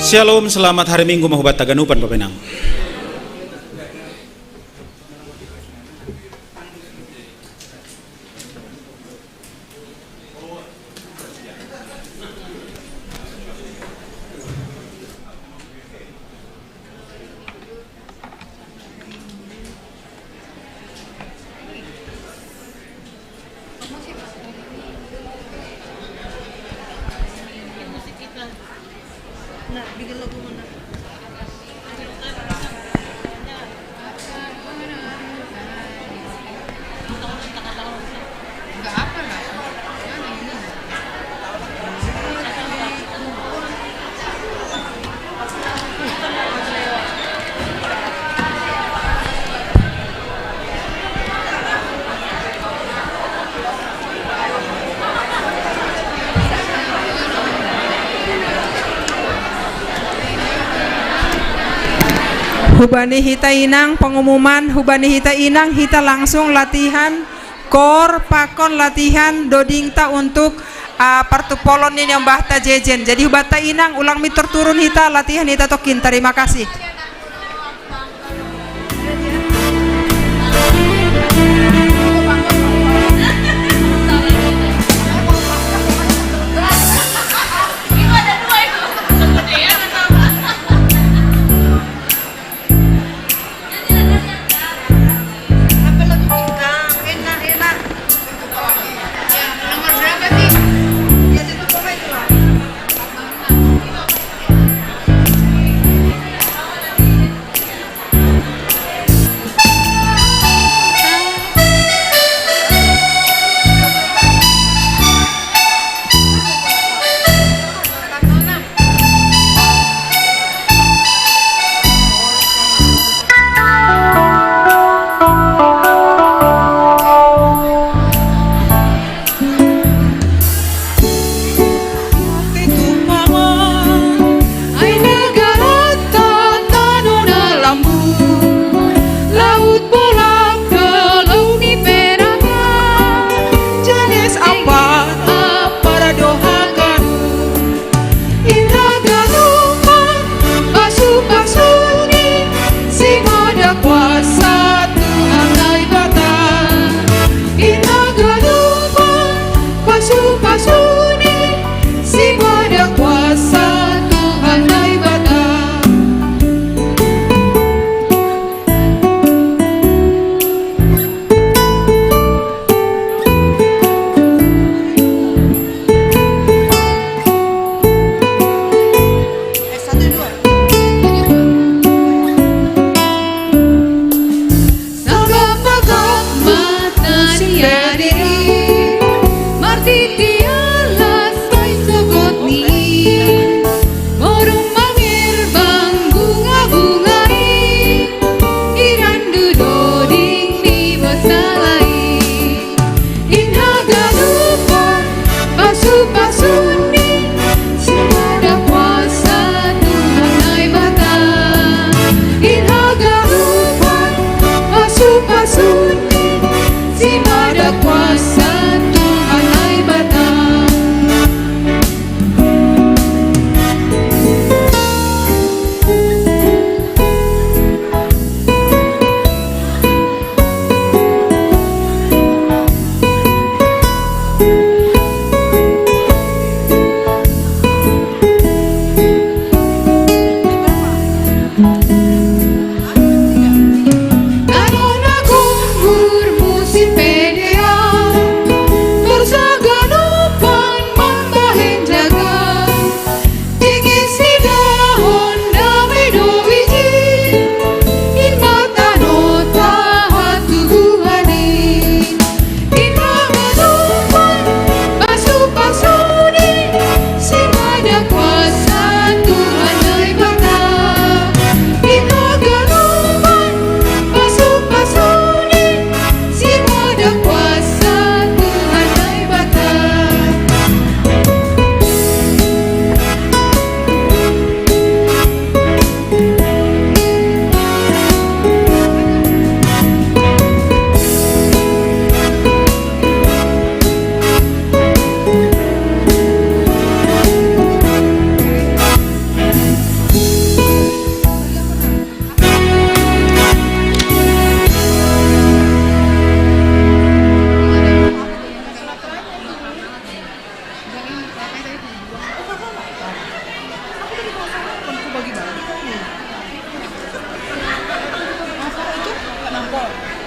Shalom, selamat hari Minggu ma hubanta haganupan, Bapak Inang. Hubani hita inang pengumuman, hubani hita inang, hita langsung latihan kor, pakon latihan dodingta untuk, ah, partupolon ni nyombahta jejen. Jadi hubata inang, ulang mi turturun hita, latihan hita tokin. Terima kasih.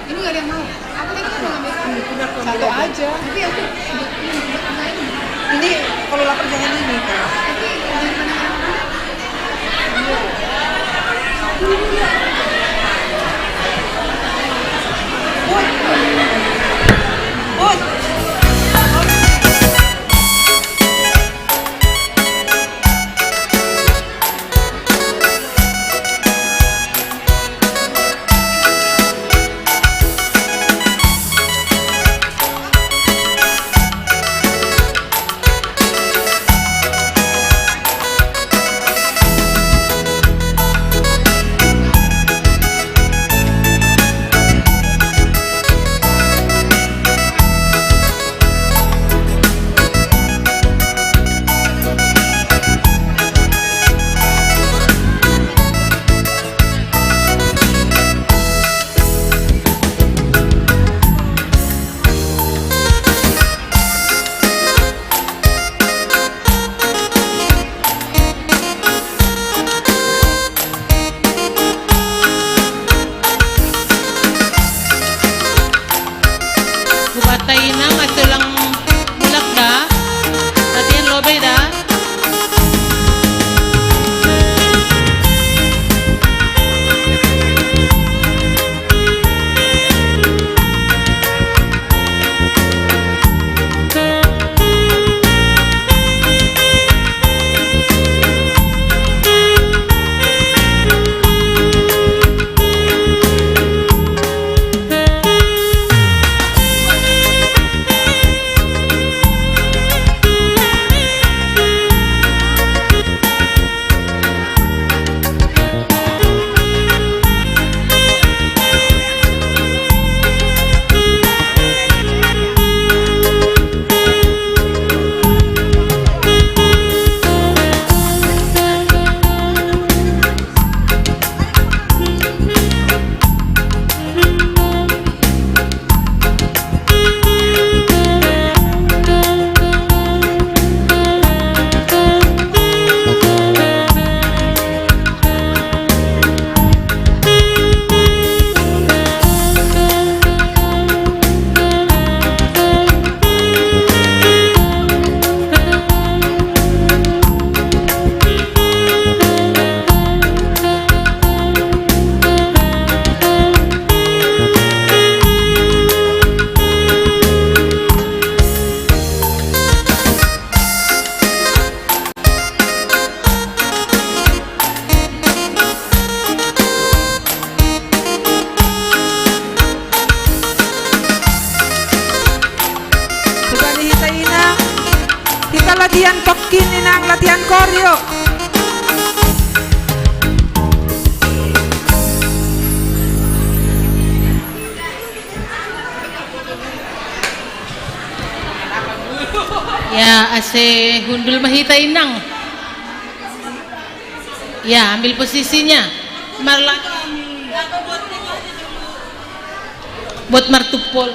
Ini nggak ada yang mau. Aku tadi kan udah ngambil. Satu aja. Tapi aku ini kalau lapar jangan ini. Tapi jangan mana-mana. Oke, ini nang latihan koreo. Ya, ase hundul ma hita, Inang. Ya, ambil posisinya. Marla-, buat martupol.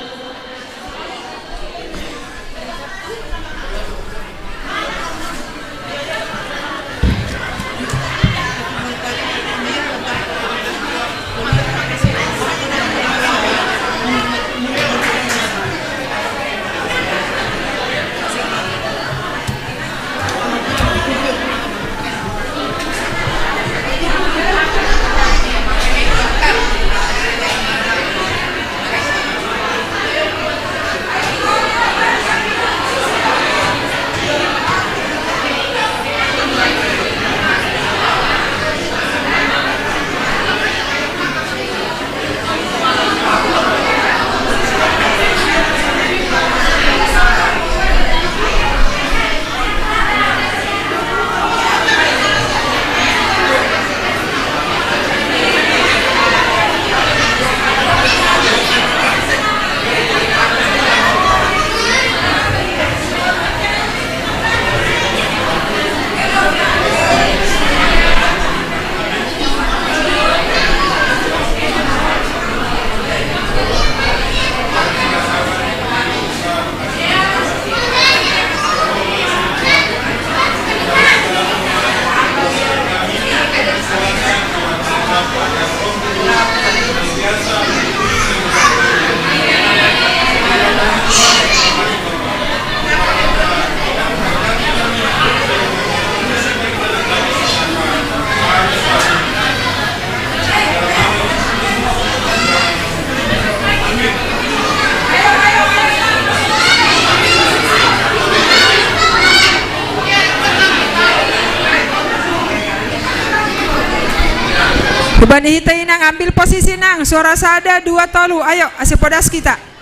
Coba ni hita, Inang, ambil posisi, Nang. Suara sada, dua, tolu. Ayo, ase podas kita.